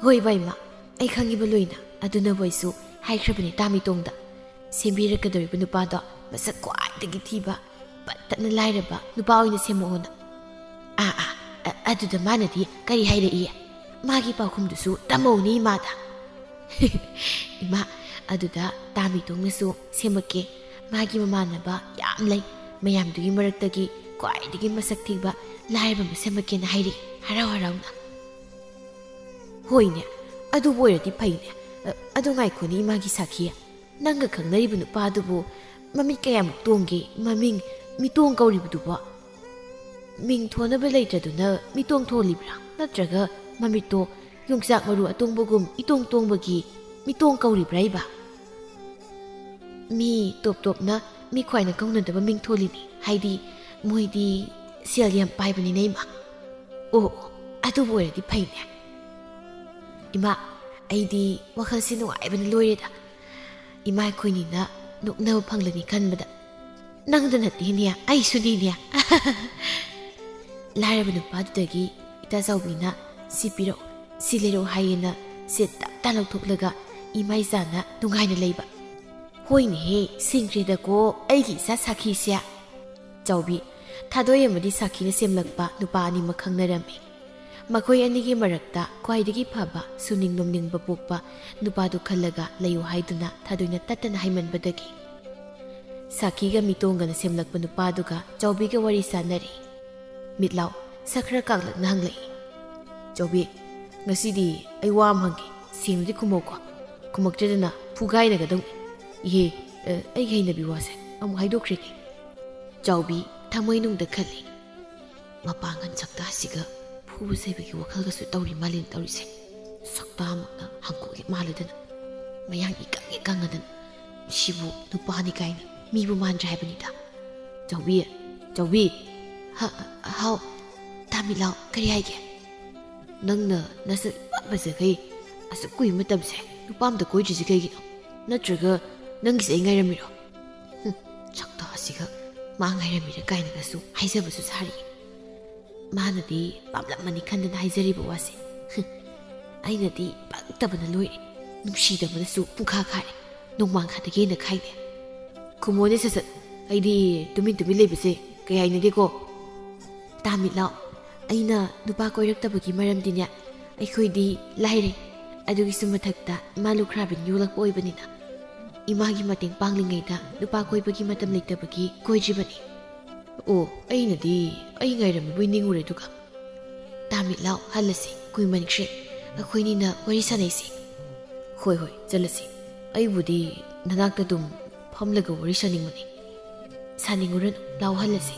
"ꯍꯣꯏ ꯕꯥꯏꯃ, ꯑꯩ ꯈꯪꯉꯤꯕ ꯂꯣꯏꯅ, ꯑꯗꯨꯅꯕꯨ ꯑꯩꯁꯨ ꯍꯥꯏꯈ꯭ꯔꯕꯅꯤ ꯇꯥꯃꯤꯇꯣꯡꯗ꯫ ꯁꯦꯝꯕꯤꯔꯛꯀꯗꯧꯔꯤꯕ ꯅꯨꯄꯥꯗꯣ ꯃꯁꯛ ꯈ꯭ꯋꯥꯏꯗꯒꯤ ꯊꯤꯕ, ꯄꯠ ꯇꯠꯅ ꯂꯥꯏꯔꯕ ꯅꯨꯄꯥ ꯑꯣꯏꯅ ꯁꯦꯝꯃꯛꯑꯣꯅ꯫" "ꯑꯥ, ꯑꯥ, ꯑ-, ꯑꯗꯨꯗ ꯃꯥꯅꯗꯤ ꯀꯔꯤ ꯍꯥꯏꯔꯛꯏ? ꯃꯥꯒꯤ ꯄꯥꯎꯈꯨꯝꯗꯨꯁꯨ ꯇꯝꯃꯧꯅꯦ ꯏꯃꯥꯗ꯫" "ꯏꯃꯥ, ꯑꯗꯨꯗ ꯇꯥꯃꯤꯇꯣꯡꯅꯁꯨ ꯁꯦꯝꯃꯛꯀꯦ, ꯃꯥꯒꯤ ꯃꯃꯥꯟꯅꯕ ꯌꯥꯝ ꯂꯩ, ꯃꯌꯥꯝꯗꯨꯒꯤ ꯃꯔꯛꯇꯒꯤ ꯈ꯭ꯋꯥꯏꯗꯒꯤ ꯃꯁꯛ ꯊꯤꯕ ꯂꯥꯏꯔꯕ ꯑꯃ ꯁꯦꯝꯃꯛꯀꯦꯅ ꯍꯥꯏꯔꯤ, ꯍꯔꯥꯎ ꯍꯔꯥꯎꯅ꯫" "ꯍꯣꯏꯅꯦ, ꯑꯗꯨꯕꯨ ꯑꯣꯏꯔꯗꯤ ꯐꯩꯅꯦ꯫ ꯑ, ꯑꯗꯨ ꯉꯥꯏꯈꯣꯅꯦ ꯏꯃꯥꯒꯤ ꯁꯥꯈꯤ, ꯅꯪꯒ ꯈꯪꯅꯔꯤꯕ ꯅꯨꯄꯥꯗꯨꯕꯨ ꯃꯃꯤꯠ ꯀꯌꯥꯃꯨꯛ ꯇꯣꯡꯒꯦ? ꯃꯃꯤꯡ ꯃꯤꯇꯣꯡ ꯀꯧꯔꯤꯕꯗꯨꯕꯣ? ꯃꯤꯡ ꯊꯣꯟꯅꯕ ꯂꯩꯇ꯭ꯔꯗꯨꯅ ꯃꯤꯇꯣꯡ ꯊꯣꯜꯂꯤꯕ꯭ꯔꯥ? ꯅꯠꯇ꯭ꯔꯒ ꯃꯃꯤꯠꯇꯣ ꯌꯣꯡꯆꯥꯛ ꯃꯔꯨ ꯑꯇꯣꯡꯕꯒꯨꯝ ꯏꯇꯣꯡ ꯇꯣꯡꯕꯒꯤ ꯃꯤꯇꯣꯡ ꯀꯧꯔꯤꯕ꯭ꯔꯥ ꯏꯕ?" "ꯃꯤ ꯇꯣꯞ ꯇꯣꯞꯅ ꯃꯤ ꯈ꯭ꯋꯥꯏꯅ ꯀꯧꯅꯗꯕ ꯃꯤꯡ ꯊꯣꯜꯂꯤꯅꯤ, ꯍꯥꯏꯗꯤ ꯃꯣꯏꯗꯤ ꯁꯦꯜ ꯌꯥꯝ ꯄꯥꯏꯕꯅꯤꯅ ꯏꯃꯥ꯫" "ꯑꯣ, ꯑꯣ, ꯑꯗꯨꯕꯨ ꯑꯣꯏꯔꯗꯤ ꯐꯩꯅꯦ꯫" "ꯏꯃꯥ, ꯑꯩꯗꯤ ꯋꯥꯈꯜꯁꯤ ꯅꯨꯡꯉꯥꯏꯕꯅ ꯂꯣꯏꯔꯦꯗ꯫ ꯏꯃꯥ ꯑꯩꯈꯣꯏꯅꯤꯅ ꯅꯣꯛꯅꯕ ꯐꯪꯂꯅꯤ ꯈꯟꯕꯗ꯫ ꯅꯪꯗ ꯅꯠꯇꯦꯅꯦ, ꯑꯩꯁꯨꯅꯤꯅꯦ꯫" ꯂꯥꯏꯔꯕ ꯅꯨꯄꯥꯗꯨꯗꯒꯤ ꯏꯇꯥ ꯆꯥꯎꯕꯤꯅ "ꯁꯤ ꯄꯤꯔꯛꯎ, ꯁꯤ ꯂꯩꯔꯛꯎ" ꯍꯥꯏꯌꯦꯅ ꯁꯦ ꯇꯞ ꯇꯥ ꯂꯧꯊꯣꯛꯂꯒ ꯏꯃꯥ ꯏꯆꯥꯅ ꯅꯨꯡꯉꯥꯏꯅ ꯂꯩꯕ꯫ "ꯍꯣꯏꯅꯦꯍꯦ, ꯁꯤꯡꯈ꯭ꯔꯦꯗꯀꯣ ꯑꯩꯒꯤ ꯏꯆꯥ ꯁꯥꯈꯤꯁꯦ꯫" ꯆꯥꯎꯕꯤ, ꯊꯥꯗꯣꯏ ꯑꯃꯗꯤ ꯁꯥꯈꯤꯅ ꯁꯦꯝꯂꯛꯄ ꯅꯨꯄꯥ ꯑꯅꯤꯃꯛ ꯈꯪꯅꯔꯝꯃꯤ꯫ ꯃꯈꯣꯏ ꯑꯅꯤꯒꯤ ꯃꯔꯛꯇ ꯈ꯭ꯋꯥꯏꯗꯒꯤ ꯐꯕ, ꯁꯨꯅꯤꯡ ꯅꯣꯝꯅꯤꯡꯕ ꯄꯣꯛꯄ ꯅꯨꯄꯥꯗꯨ ꯈꯜꯂꯒ ꯂꯩꯌꯨ ꯍꯥꯏꯗꯨꯅ ꯊꯥꯗꯣꯏꯅ ꯇꯠꯇꯅ ꯍꯥꯏꯃꯟꯕꯗꯒꯤ, ꯁꯥꯈꯤꯒ ꯃꯤꯇꯣꯡꯒꯅ ꯁꯦꯝꯂꯛꯄ ꯅꯨꯄꯥꯗꯨꯒ ꯆꯥꯎꯕꯤꯒ ꯋꯥꯔꯤ ꯁꯥꯟꯅꯔꯤ꯫ ꯃꯤꯠꯂꯥꯎ ꯁꯛ ꯈꯔ ꯀꯥꯛꯂꯛꯅ ꯍꯪꯂꯛꯏ, "ꯆꯥꯎꯕꯤ, ꯉꯁꯤꯗꯤ ꯑꯩ ꯋꯥ ꯑꯃ ꯍꯪꯒꯦ, ꯁꯦꯡꯅꯗꯤ ꯈꯨꯝꯃꯧꯀꯣ꯫ ꯈꯨꯝꯃꯛꯇ꯭ꯔꯦꯗꯅ ꯐꯨꯒꯥꯏꯅꯒꯗꯧꯅꯤ꯫ ꯏꯍꯦ, ꯑ, ꯑꯩꯒꯤ ꯍꯩꯅꯕꯤ ꯋꯥꯁꯦ ꯑꯃꯨꯛ ꯍꯥꯏꯗꯣꯛꯈ꯭ꯔꯦꯅꯦ꯫" ꯆꯥꯎꯕꯤ ꯊꯃꯣꯏꯅꯨꯡꯗ ꯈꯜꯂꯤ, "ꯃꯄꯥꯡꯒꯜ ꯁꯛꯇꯥꯁꯤꯒ ꯐꯨꯕ ꯆꯩꯕꯒꯤ ꯋꯥꯈꯜꯒꯁꯨ ꯇꯧꯔꯤ ꯃꯥꯜꯂꯦꯅ ꯇꯧꯔꯤꯁꯦ꯫ ꯁꯛꯇꯥ ꯑꯃꯨꯛꯅ ꯍꯪꯒꯣꯛꯂꯦ ꯃꯥꯜꯂꯗꯅ, ꯃꯌꯥꯡ ꯏꯀꯪ ꯏꯀꯪꯉꯗꯅ, ꯁꯤꯕꯨ ꯅꯨꯄꯥꯅꯤ ꯀꯥꯏꯅ ꯃꯤꯕꯨ ꯃꯥꯟꯗ꯭ꯔꯦ ꯍꯥꯏꯕꯅꯤꯗ꯫" "ꯆꯥꯎꯕꯤ, ꯆꯥꯎꯕꯤ!" "ꯍ-, ꯍꯥꯎ, ꯇꯥꯃꯤꯂꯥꯎ, ꯀꯔꯤ ꯍꯥꯏꯒꯦ?" "ꯅꯪꯅ ꯅꯁꯛ ꯏꯐ ꯐꯖꯈꯩ ꯑꯁꯨꯛ ꯀꯨꯏꯕ ꯃꯇꯝꯁꯦ ꯅꯨꯄꯥ ꯑꯝꯇ ꯀꯣꯏꯗ꯭ꯔꯤꯁꯦ ꯀꯩꯒꯤꯅꯣ? ꯅꯠꯇ꯭ꯔꯒ ꯅꯪꯒꯤꯁꯦ ꯑꯩ ꯉꯥꯏꯔꯝꯃꯤꯔꯣ?" ꯍꯨꯝ, ꯁꯛꯇꯥꯁꯤꯒ ꯃꯥ ꯉꯥꯏꯔꯝꯃꯤꯔ ꯀꯥꯏꯅꯒꯁꯨ ꯍꯥꯏꯖꯕꯁꯨ ꯁꯥꯔꯤ꯫ ꯃꯥꯅꯗꯤ ꯄꯥꯝꯂꯝꯃꯅꯤ ꯈꯟꯗꯅ ꯍꯥꯏꯖꯔꯤꯕ ꯋꯥꯁꯦ꯫ ꯍꯨꯝ, ꯑꯩꯅꯗꯤ ꯄꯛꯇꯕꯅ ꯂꯣꯏꯔꯦ꯫ ꯅꯨꯡꯁꯤꯗꯕꯅꯁꯨ ꯄꯨꯡꯈꯥ ꯈꯥꯔꯦ꯫ ꯅꯣꯡꯃꯥꯡꯈꯥꯗꯒꯤ ꯍꯦꯟꯅ ꯈꯥꯏꯅꯦ꯫ ꯈꯨꯝꯃꯣꯅꯦ ꯁꯠ ꯁꯠ꯫ ꯑꯩꯗꯤ ꯇꯨꯃꯤꯟ ꯇꯨꯃꯤꯟ ꯂꯩꯕꯁꯦ ꯀꯌꯥ ꯍꯩꯅꯗꯦꯀꯣ꯫ ꯇꯥꯃꯤꯠꯂꯥꯎ, ꯑꯩꯅ ꯅꯨꯄꯥ ꯀꯣꯏꯔꯛꯇꯕꯒꯤ ꯃꯔꯝꯗꯤꯅꯦ, ꯑꯩꯈꯣꯏꯗꯤ ꯂꯥꯏꯔꯩ꯫ ꯑꯗꯨꯒꯤꯁꯨ ꯃꯊꯛꯇ ꯏꯃꯥ ꯂꯨꯈ꯭ꯔꯥꯕꯤꯅ ꯌꯣꯛꯂꯛꯄ ꯑꯣꯏꯕꯅꯤꯅ, ꯏꯃꯥꯒꯤ ꯃꯇꯦꯡ ꯄꯥꯡꯂꯤꯉꯩꯗ ꯅꯨꯄꯥ ꯀꯣꯏꯕꯒꯤ ꯃꯇꯝ ꯂꯩꯇꯕꯒꯤ ꯀꯣꯏꯗ꯭ꯔꯤꯕꯅꯤ꯫ ꯑꯣ, ꯑꯩꯅꯗꯤ ꯑꯩ ꯉꯥꯏꯔꯝꯃꯤꯕꯣꯏ ꯅꯤꯡꯉꯨꯔꯦ ꯑꯗꯨꯒ꯫ ꯇꯥꯃꯤꯠꯂꯥꯎ, ꯍꯜꯂꯁꯤ, ꯀꯨꯏꯃꯟꯈ꯭ꯔꯦ ꯑꯩꯈꯣꯏꯅꯤꯅ ꯋꯥꯔꯤ ꯁꯥꯟꯅꯩꯁꯦ꯫ ꯍꯣꯏ, ꯍꯣꯏ, ꯆꯠꯂꯁꯤ꯫ ꯑꯩꯕꯨꯗꯤ ꯅꯅꯥꯛꯇ ꯑꯗꯨꯝ ꯐꯝꯂꯒ ꯋꯥꯔꯤ ꯁꯥꯅꯤꯡꯕꯅꯤ꯫ ꯁꯥꯅꯤꯡꯉꯨꯔꯅꯨ, ꯂꯥꯎ ꯍꯜꯂꯁꯤ꯫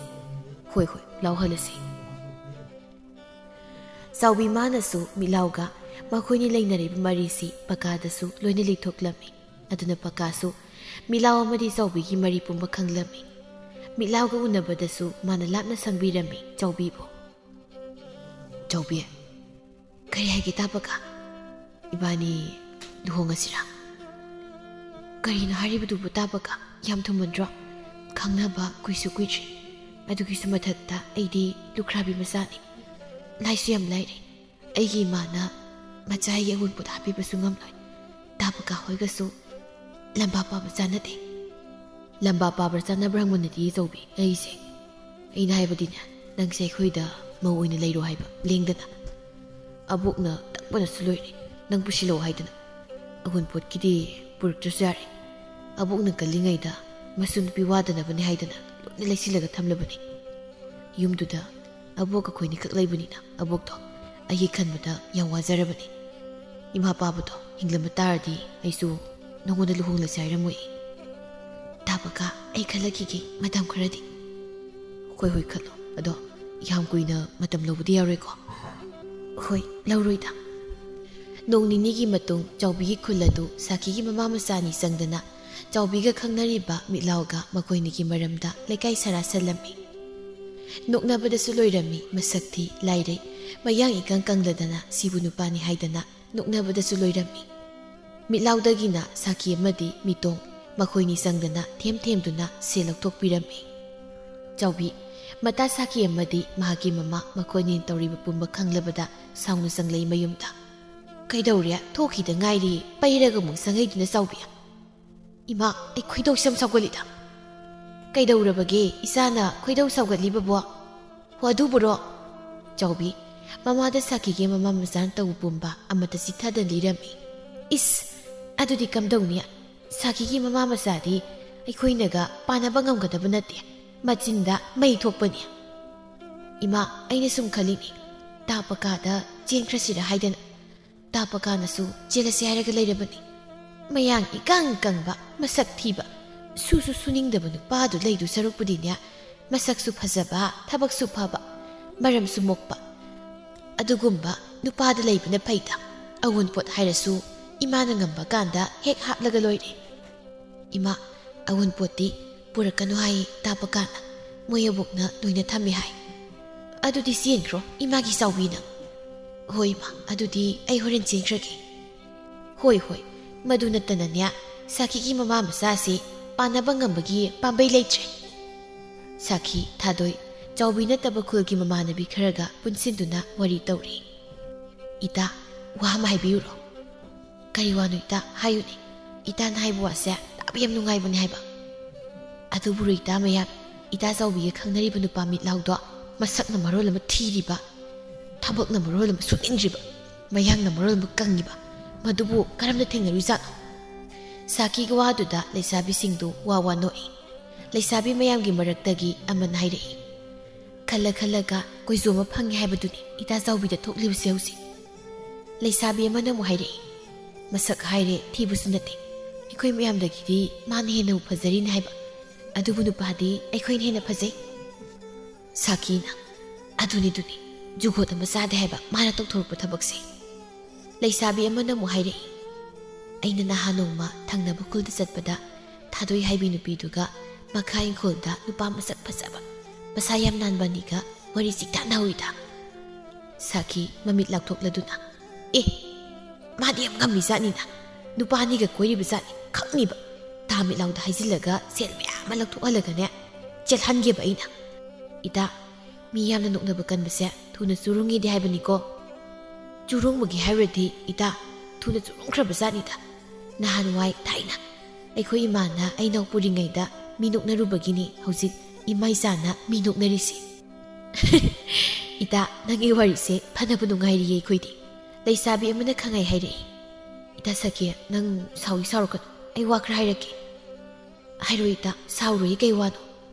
ꯍꯣꯏ, ꯍꯣꯏ, ꯂꯥꯎ ꯍꯜꯂꯁꯤ꯫ ꯆꯥꯎꯕꯤ ꯃꯥꯅꯁꯨ ꯃꯤꯠꯂꯥꯎꯒ ꯃꯈꯣꯏꯅꯤ ꯂꯩꯅꯔꯤꯕ ꯃꯔꯤꯁꯤ ꯄꯀꯥꯗꯁꯨ ꯂꯣꯏꯅ ꯂꯤꯊꯣꯛꯂꯝꯃꯤ꯫ ꯑꯗꯨꯅ ꯄꯀꯥꯁꯨ ꯃꯤꯠꯂꯥꯎ ꯑꯃꯗꯤ ꯆꯥꯎꯕꯤꯒꯤ ꯃꯔꯤ ꯄꯨꯝꯕ ꯈꯪꯂꯝꯃꯤ꯫ ꯃꯤꯠꯂꯥꯎꯒ ꯎꯅꯕꯗꯁꯨ ꯃꯥꯅ ꯂꯥꯞꯅ ꯁꯪꯕꯤꯔꯝꯃꯤ ꯆꯥꯎꯕꯤꯕꯨ꯫ "ꯆꯥꯎꯕꯤ, ꯀꯔꯤ ꯍꯥꯏꯒꯦ ꯇꯥꯕꯒ? ꯏꯕꯥꯅꯤ ꯂꯨꯍꯣꯡꯉꯁꯤꯔꯥ?" "ꯀꯔꯤꯅꯣ ꯍꯥꯏꯔꯤꯕꯗꯨꯕꯨ ꯇꯥꯕꯒ? ꯌꯥꯝ ꯊꯨꯃꯟꯗ꯭ꯔꯣ? ꯈꯪꯅꯕ ꯀꯨꯏꯁꯨ ꯀꯨꯏꯗ꯭ꯔꯤ꯫ ꯑꯗꯨꯒꯤꯁꯨ ꯃꯊꯛꯇ ꯑꯩꯗꯤ ꯂꯨꯈ꯭ꯔꯥꯕꯤ ꯃꯆꯥꯅꯤ꯫ ꯂꯥꯏꯁꯨ ꯌꯥꯝ ꯂꯥꯏꯔꯤ꯫ ꯑꯩꯒꯤ ꯏꯃꯥꯅ ꯃꯆꯥꯒꯤ ꯑꯋꯨꯟꯄꯣꯠ ꯍꯥꯞꯄꯤꯕꯁꯨ ꯉꯝꯂꯣꯏ꯫ ꯇꯥꯕꯒ ꯍꯣꯏꯒꯁꯨ ꯂꯝꯕꯥ ꯄꯥꯕ ꯆꯥꯟꯅꯗꯦ꯫" "ꯂꯝꯕꯥ ꯄꯥꯕ꯭ꯔꯥ ꯆꯥꯟꯅꯕ꯭ꯔꯥ ꯍꯪꯕ ꯅꯠꯇꯦ ꯆꯥꯎꯕꯤ, ꯑꯩꯁꯦ꯫ ꯑꯩꯅ ꯍꯥꯏꯕꯗꯤꯅꯦ, ꯅꯪꯁꯦ ꯑꯩꯈꯣꯏꯗ ꯃꯧ ꯑꯣꯏꯅ ꯂꯩꯔꯣ ꯍꯥꯏꯕ, ꯂꯦꯡꯗꯅ꯫ ꯑꯕꯣꯛꯅ ꯇꯛꯄꯅꯁꯨ ꯂꯣꯏꯔꯦ, ꯅꯪ ꯄꯨꯁꯤꯜꯂꯛꯑꯣ ꯍꯥꯏꯗꯅ꯫ ꯑꯋꯨꯟꯄꯣꯠꯀꯤꯗꯤ ꯄꯨꯔꯛꯇ꯭ꯔꯁꯨ ꯌꯥꯔꯦ꯫ ꯑꯕꯣꯛꯅ ꯀꯜꯂꯤꯉꯩꯗ ꯃꯁꯨ ꯅꯨꯄꯤ ꯋꯥꯗꯅꯕꯅꯤ ꯍꯥꯏꯗꯅ ꯂꯣꯏꯅ ꯂꯩꯁꯤꯜꯂꯒ ꯊꯝꯂꯕꯅꯤ꯫ ꯌꯨꯝꯗꯨꯗ ꯑꯕꯣꯛ ꯑꯩꯈꯣꯏꯅꯤꯈꯛ ꯂꯩꯕꯅꯤꯅ ꯑꯕꯣꯛꯇꯣ ꯑꯩꯒꯤ ꯈꯟꯕꯗ ꯌꯥꯝ ꯋꯥꯖꯔꯕꯅꯤ꯫ ꯏꯃꯥ ꯄꯥꯕꯗꯣ ꯍꯤꯡꯂꯝꯕ ꯇꯥꯔꯗꯤ ꯑꯩꯁꯨ ꯅꯉꯣꯟꯗ ꯂꯨꯍꯣꯡꯂꯁꯦ ꯍꯥꯏꯔꯝꯃꯣꯏ꯫ ꯇꯥꯕꯀꯥ, ꯑꯩ ꯈꯜꯂꯛꯈꯤꯒꯦ ꯃꯇꯝ ꯈꯔꯗꯤ꯫ ꯍꯣꯏ ꯍꯣꯏ, ꯈꯜꯂꯣ꯫ ꯑꯗꯣ ꯌꯥꯝ ꯀꯨꯏꯅ ꯃꯇꯝ ꯂꯧꯕꯗꯤ ꯌꯥꯔꯣꯏꯀꯣ? ꯍꯣꯏ, ꯂꯧꯔꯣꯏꯗ꯫ ꯅꯣꯡ ꯅꯤꯅꯤꯒꯤ ꯃꯇꯨꯡ ꯆꯥꯎꯕꯤꯒꯤ ꯈꯨꯜ ꯑꯗꯨ ꯁꯥꯈꯤꯒꯤ ꯃꯃꯥ ꯃꯆꯥ ꯑꯅꯤ ꯆꯪꯗꯅ ꯆꯥꯎꯕꯤꯒ ꯈꯪꯅꯔꯤꯕ ꯃꯤꯠꯂꯥꯎꯒ ꯃꯈꯣꯏꯅꯤꯒꯤ ꯃꯔꯝꯗ ꯂꯩꯀꯥꯏ ꯁꯥꯔꯥ ꯁꯜꯂꯝꯃꯤ꯫ ꯅꯣꯛꯅꯕꯗꯁꯨ ꯂꯣꯏꯔꯝꯃꯤ꯫ ꯃꯁꯛ ꯊꯤ, ꯂꯥꯏꯔꯩ, ꯃꯌꯥꯡ ꯏꯀꯪ ꯀꯪꯂꯗꯅ ꯁꯤꯕꯨ ꯅꯨꯄꯥꯅꯤ ꯍꯥꯏꯗꯅ ꯅꯣꯛꯅꯕꯗꯁꯨ ꯂꯣꯏꯔꯝꯃꯤ꯫ ꯃꯤꯠꯂꯥꯎꯗꯒꯤꯅ ꯁꯥꯈꯤ ꯑꯃꯗꯤ ꯃꯤꯇꯣꯡ, ꯃꯈꯣꯏꯅꯤ ꯆꯪꯗꯅ ꯊꯦꯝ ꯊꯦꯝꯗꯨꯅ ꯁꯦꯜ ꯂꯧꯊꯣꯛꯄꯤꯔꯝꯃꯤ꯫ ꯆꯥꯎꯕꯤ, ꯃꯇꯥ ꯁꯥꯈꯤ ꯑꯃꯗꯤ ꯃꯍꯥꯛꯀꯤ ꯃꯃꯥ ꯃꯈꯣꯏꯅꯤ ꯇꯧꯔꯤꯕ ꯄꯨꯝꯕ ꯈꯪꯂꯕꯗ ꯁꯥꯎꯅ ꯆꯪꯂꯛꯏ ꯃꯌꯨꯝꯗ꯫ "ꯀꯩꯗꯧꯔꯦ? ꯊꯣꯛꯈꯤꯗ ꯉꯥꯏꯔꯤ, ꯄꯩꯔꯒ ꯑꯃꯨꯛ ꯆꯪꯉꯛꯏꯗꯨꯅ ꯆꯥꯎꯕꯤ?" "ꯏꯃꯥ, ꯑꯩ ꯈꯣꯏꯗꯧꯁꯦ ꯌꯥꯝ ꯁꯥꯎꯒꯠꯂꯤꯗ꯫" "ꯀꯩꯗꯧꯔꯕꯒꯦ ꯏꯆꯥꯅ ꯈꯣꯏꯗꯧ ꯁꯥꯎꯒꯠꯂꯤꯕꯕꯣ?" "ꯍꯣ, ꯑꯗꯨꯕꯨꯔꯣ?" ꯆꯥꯎꯕꯤ, ꯃꯃꯥꯗ ꯁꯥꯈꯤꯒꯤ ꯃꯃꯥ ꯃꯆꯥꯅ ꯇꯧꯕ ꯄꯨꯝꯕ ꯑꯃꯠꯇ ꯆꯤꯠꯊꯗꯅ ꯂꯤꯔꯝꯃꯤ꯫ "ꯏꯁ, ꯑꯗꯨꯗꯤ ꯀꯝꯗꯧꯅꯤ? ꯁꯥꯈꯤꯒꯤ ꯃꯃꯥ ꯃꯆꯥꯗꯤ ꯑꯩꯈꯣꯏꯅꯒ ꯄꯥꯟꯅꯕ ꯉꯝꯒꯗꯕ ꯅꯠꯇꯦ꯫ ꯃꯆꯤꯟꯗ ꯃꯩ ꯊꯣꯛꯄꯅꯤ꯫" "ꯏꯃꯥ, ꯑꯩꯅ ꯁꯨꯝ ꯈꯜꯂꯤꯅꯤ, ꯇꯥ ꯄꯀꯥꯗ ꯆꯦꯟꯈ꯭ꯔꯁꯤꯔ ꯍꯥꯏꯗꯅ꯫ ꯇꯥ ꯄꯀꯥꯅꯁꯨ ꯆꯦꯜꯂꯁꯤ ꯍꯥꯏꯔꯒ ꯂꯩꯔꯕꯅꯤ꯫ ꯃꯌꯥꯡ ꯏꯀꯪ ꯀꯪꯕ, ꯃꯁꯛ ꯊꯤꯕ, ꯁꯨꯁꯨ ꯁꯨꯅꯤꯡꯗꯕ ꯅꯨꯄꯥꯗꯨ ꯂꯩꯗꯨ ꯁꯔꯨꯛꯄꯨꯗꯤꯅꯦ, ꯃꯁꯛꯁꯨ ꯐꯖꯕ, ꯊꯕꯛꯁꯨ ꯐꯕ, ꯃꯔꯝꯁꯨ ꯃꯣꯛꯄ, ꯑꯗꯨꯒꯨꯝꯕ ꯅꯨꯄꯥꯗ ꯂꯩꯕꯅ ꯐꯩꯗ꯫ ꯑꯋꯨꯟꯄꯣꯠ ꯍꯥꯏꯔꯁꯨ ꯏꯃꯥꯅ ꯉꯝꯕ ꯀꯥꯟꯗ ꯍꯦꯛ ꯍꯥꯞꯂꯒ ꯂꯣꯏꯔꯦ꯫" "ꯏꯃꯥ, ꯑꯋꯨꯟꯄꯣꯠꯇꯤ ꯄꯨꯔꯛꯀꯅꯨ ꯍꯥꯏ ꯇꯥ ꯄꯀꯥꯅ꯫ ꯃꯣꯏ ꯑꯕꯣꯛꯅ ꯅꯣꯏꯅ ꯊꯝꯃꯤ ꯍꯥꯏ꯫" "ꯑꯗꯨꯗꯤ ꯆꯦꯟꯈ꯭ꯔꯣ, ꯏꯃꯥꯒꯤ ꯆꯥꯎꯕꯤꯅ꯫" "ꯍꯣꯏ ꯏꯃꯥ, ꯑꯗꯨꯗꯤ ꯑꯩ ꯍꯣꯔꯦꯟ ꯆꯦꯟꯈ꯭ꯔꯒꯦ꯫" "ꯍꯣꯏ ꯍꯣꯏ, ꯃꯗꯨ ꯅꯠꯇꯅꯅꯦ, ꯁꯥꯈꯤꯒꯤ ꯃꯃꯥ ꯃꯆꯥꯁꯤ ꯄꯥꯟꯅꯕ ꯉꯝꯕꯒꯤ ꯄꯥꯝꯕꯩ ꯂꯩꯇ꯭ꯔꯦ꯫" ꯁꯥꯈꯤ, ꯊꯥꯗꯣꯏ, ꯆꯥꯎꯕꯤ ꯅꯠꯇꯕ ꯈꯨꯜꯒꯤ ꯃꯃꯥꯟꯅꯕꯤ ꯈꯔꯒ ꯄꯨꯟꯁꯤꯟꯗꯨꯅ ꯋꯥꯔꯤ ꯇꯧꯔꯤ꯫ "ꯏꯇꯥ, ꯋꯥ ꯑꯃ ꯍꯥꯏꯕꯤꯌꯨꯔꯣ?" "ꯀꯔꯤ ꯋꯥꯅꯣ ꯏꯇꯥ? ꯍꯥꯏꯌꯨꯅꯦ꯫ ꯏꯇꯥꯅ ꯍꯥꯏꯕ ꯋꯥꯁꯦ ꯇꯥꯕ ꯌꯥꯝ ꯅꯨꯡꯉꯥꯏꯕꯅꯦ ꯍꯥꯏꯕ꯫" "ꯑꯗꯨꯕꯨ ꯏꯇꯥ ꯃꯌꯥꯝ, ꯏꯇꯥ ꯆꯥꯎꯕꯤꯒ ꯈꯪꯅꯔꯤꯕ ꯅꯨꯄꯥ ꯃꯤꯠ ꯂꯥꯎꯗꯣ ꯃꯁꯛꯅ ꯃꯔꯣꯜ ꯑꯃ ꯊꯤꯔꯤꯕ, ꯊꯕꯛꯅ ꯃꯔꯣꯜ ꯑꯃ ꯁꯨꯅꯤꯡꯗ꯭ꯔꯤꯕ, ꯃꯌꯥꯡꯅ ꯃꯔꯣꯜ ꯑꯃ ꯀꯪꯉꯤꯕ, ꯃꯗꯨꯕꯨ ꯀꯔꯝꯅ ꯊꯦꯡꯅꯔꯨꯏꯖꯥꯠꯅꯣ?" ꯁꯥꯈꯤꯒꯤ ꯋꯥꯗꯨꯗ ꯂꯩꯁꯥꯕꯤꯁꯤꯡꯗꯨ ꯋꯥ ꯋꯥ ꯅꯣꯛꯏ꯫ ꯂꯩꯁꯥꯕꯤ ꯃꯌꯥꯝꯒꯤ ꯃꯔꯛꯇꯒꯤ ꯑꯃꯅ ꯍꯥꯏꯔꯛꯏ, "ꯈꯜꯂ ꯈꯜꯂꯒ ꯀꯣꯏꯖꯣꯝꯕ ꯐꯪꯉꯦ ꯍꯥꯏꯕꯗꯨꯅꯤ ꯏꯇꯥ ꯆꯥꯎꯕꯤꯗ ꯊꯣꯛꯂꯤꯕꯁꯦ ꯍꯧꯖꯤꯛ꯫" ꯂꯩꯁꯥꯕꯤ ꯑꯃꯅ ꯑꯃꯨꯛ ꯍꯥꯏꯔꯛꯏ, "ꯃꯁꯛ ꯍꯥꯏꯔꯦ ꯊꯤꯕꯁꯨ ꯅꯠꯇꯦ, ꯑꯩꯈꯣꯏ ꯃꯌꯥꯝꯗꯒꯤꯗꯤ ꯃꯥꯅ ꯍꯦꯟꯅꯕꯨ ꯐꯖꯔꯤꯅꯦ ꯍꯥꯏꯕ꯫ ꯑꯗꯨꯕꯨ ꯅꯨꯄꯥꯗꯤ ꯑꯩꯈꯣꯏꯅ ꯍꯦꯟꯅ ꯐꯖꯩ꯫" ꯁꯥꯈꯤꯅ, "ꯑꯗꯨꯅꯤ, ꯑꯗꯨꯅꯤ, ꯖꯨꯒꯣꯠ ꯑꯃ ꯆꯥꯗꯦ ꯍꯥꯏꯕ ꯃꯥꯅ ꯇꯧꯊꯣꯔꯛꯄ ꯊꯕꯛꯁꯦ꯫" ꯂꯩꯁꯥꯕꯤ ꯑꯃꯅ ꯑꯃꯨꯛ ꯍꯥꯏꯔꯛꯏ, "ꯑꯩꯅ ꯅꯍꯥꯟ ꯅꯣꯡꯃ ꯊꯪꯅꯕ ꯈꯨꯜꯗ ꯆꯠꯄꯗ ꯊꯥꯗꯣꯏ ꯍꯥꯏꯕꯤ ꯅꯨꯄꯤꯗꯨꯒ ꯃꯈꯥ ꯏꯪꯈꯣꯜꯗ ꯅꯨꯄꯥ ꯃꯁꯛ ꯐꯖꯕ, ꯃꯁꯥ ꯌꯥꯝ ꯅꯥꯟꯕ ꯑꯅꯤꯒ ꯋꯥꯔꯤ ꯆꯤꯛꯇꯥꯟꯅꯍꯧꯏꯗ꯫" ꯁꯥꯈꯤ ꯃꯃꯤꯠ ꯂꯥꯎꯊꯣꯛꯂꯗꯨꯅ, "ꯑꯦ, ꯃꯥꯗꯤ ꯌꯥꯝ ꯉꯝꯃꯤ ꯖꯥꯠꯅꯤꯅ, ꯅꯨꯄꯥ ꯑꯅꯤꯒ ꯀꯣꯏꯔꯤꯕ ꯖꯥꯠꯅꯤ ꯈꯪꯅꯤꯕ꯫ ꯇꯥ ꯃꯤꯠ ꯂꯥꯎꯗ ꯍꯥꯏꯖꯤꯜꯂꯒ ꯁꯦꯜ ꯃꯌꯥꯝ ꯑꯃ ꯂꯧꯊꯣꯛꯍꯜꯂꯒꯅꯦ ꯆꯦꯜꯍꯟꯒꯦꯕ ꯑꯩꯅ꯫" ꯏꯇꯥ, ꯃꯤ ꯌꯥꯝꯅ ꯅꯣꯛꯅꯕ ꯀꯟꯕꯁꯦ ꯊꯨꯅ ꯆꯨꯔꯨꯡꯉꯤꯗꯤ ꯍꯥꯏꯕꯅꯤꯀꯣ꯫ ꯆꯨꯔꯨꯡꯕꯒꯤ ꯍꯥꯏꯔꯨꯔꯗꯤ ꯏꯇꯥ, ꯊꯨꯅ ꯆꯨꯔꯨꯡꯈ꯭ꯔꯕ ꯖꯥꯠꯅꯤꯗ꯫ ꯅꯍꯥꯟꯋꯥꯏ ꯊꯥꯏꯅ ꯑꯩꯈꯣꯏ ꯏꯃꯥꯅ ꯑꯩ ꯅꯧꯄꯨꯔꯤꯉꯩꯗ ꯃꯤ ꯅꯣꯛꯅꯔꯨꯕꯒꯤꯅꯤ ꯍꯧꯖꯤꯛ ꯏꯃꯥ ꯏꯆꯥꯅ ꯃꯤ ꯅꯣꯛꯅꯔꯤꯁꯤ꯫ ꯏꯇꯥ, ꯅꯪꯒꯤ ꯋꯥꯔꯤꯁꯦ ꯐꯅꯕ ꯅꯨꯡꯉꯥꯏꯔꯤꯌꯦ ꯑꯩꯈꯣꯏꯗꯤ꯫ ꯂꯩꯁꯥꯕꯤ ꯑꯃꯅ ꯈꯪꯍꯥꯏ ꯍꯥꯏꯔꯛꯏ, "ꯏꯇꯥ ꯁꯈꯤ, ꯅꯪ ꯁꯥꯎꯏ ꯁꯥꯎꯔꯛꯀꯅꯨ, ꯑꯩ ꯋꯥ ꯈꯔ ꯍꯥꯏꯔꯛꯀꯦ꯫" "ꯍꯥꯏꯔꯣ ꯏꯇꯥ, ꯁꯥꯎꯔꯣꯏ, ꯀꯩ ꯋꯥꯅꯣ?"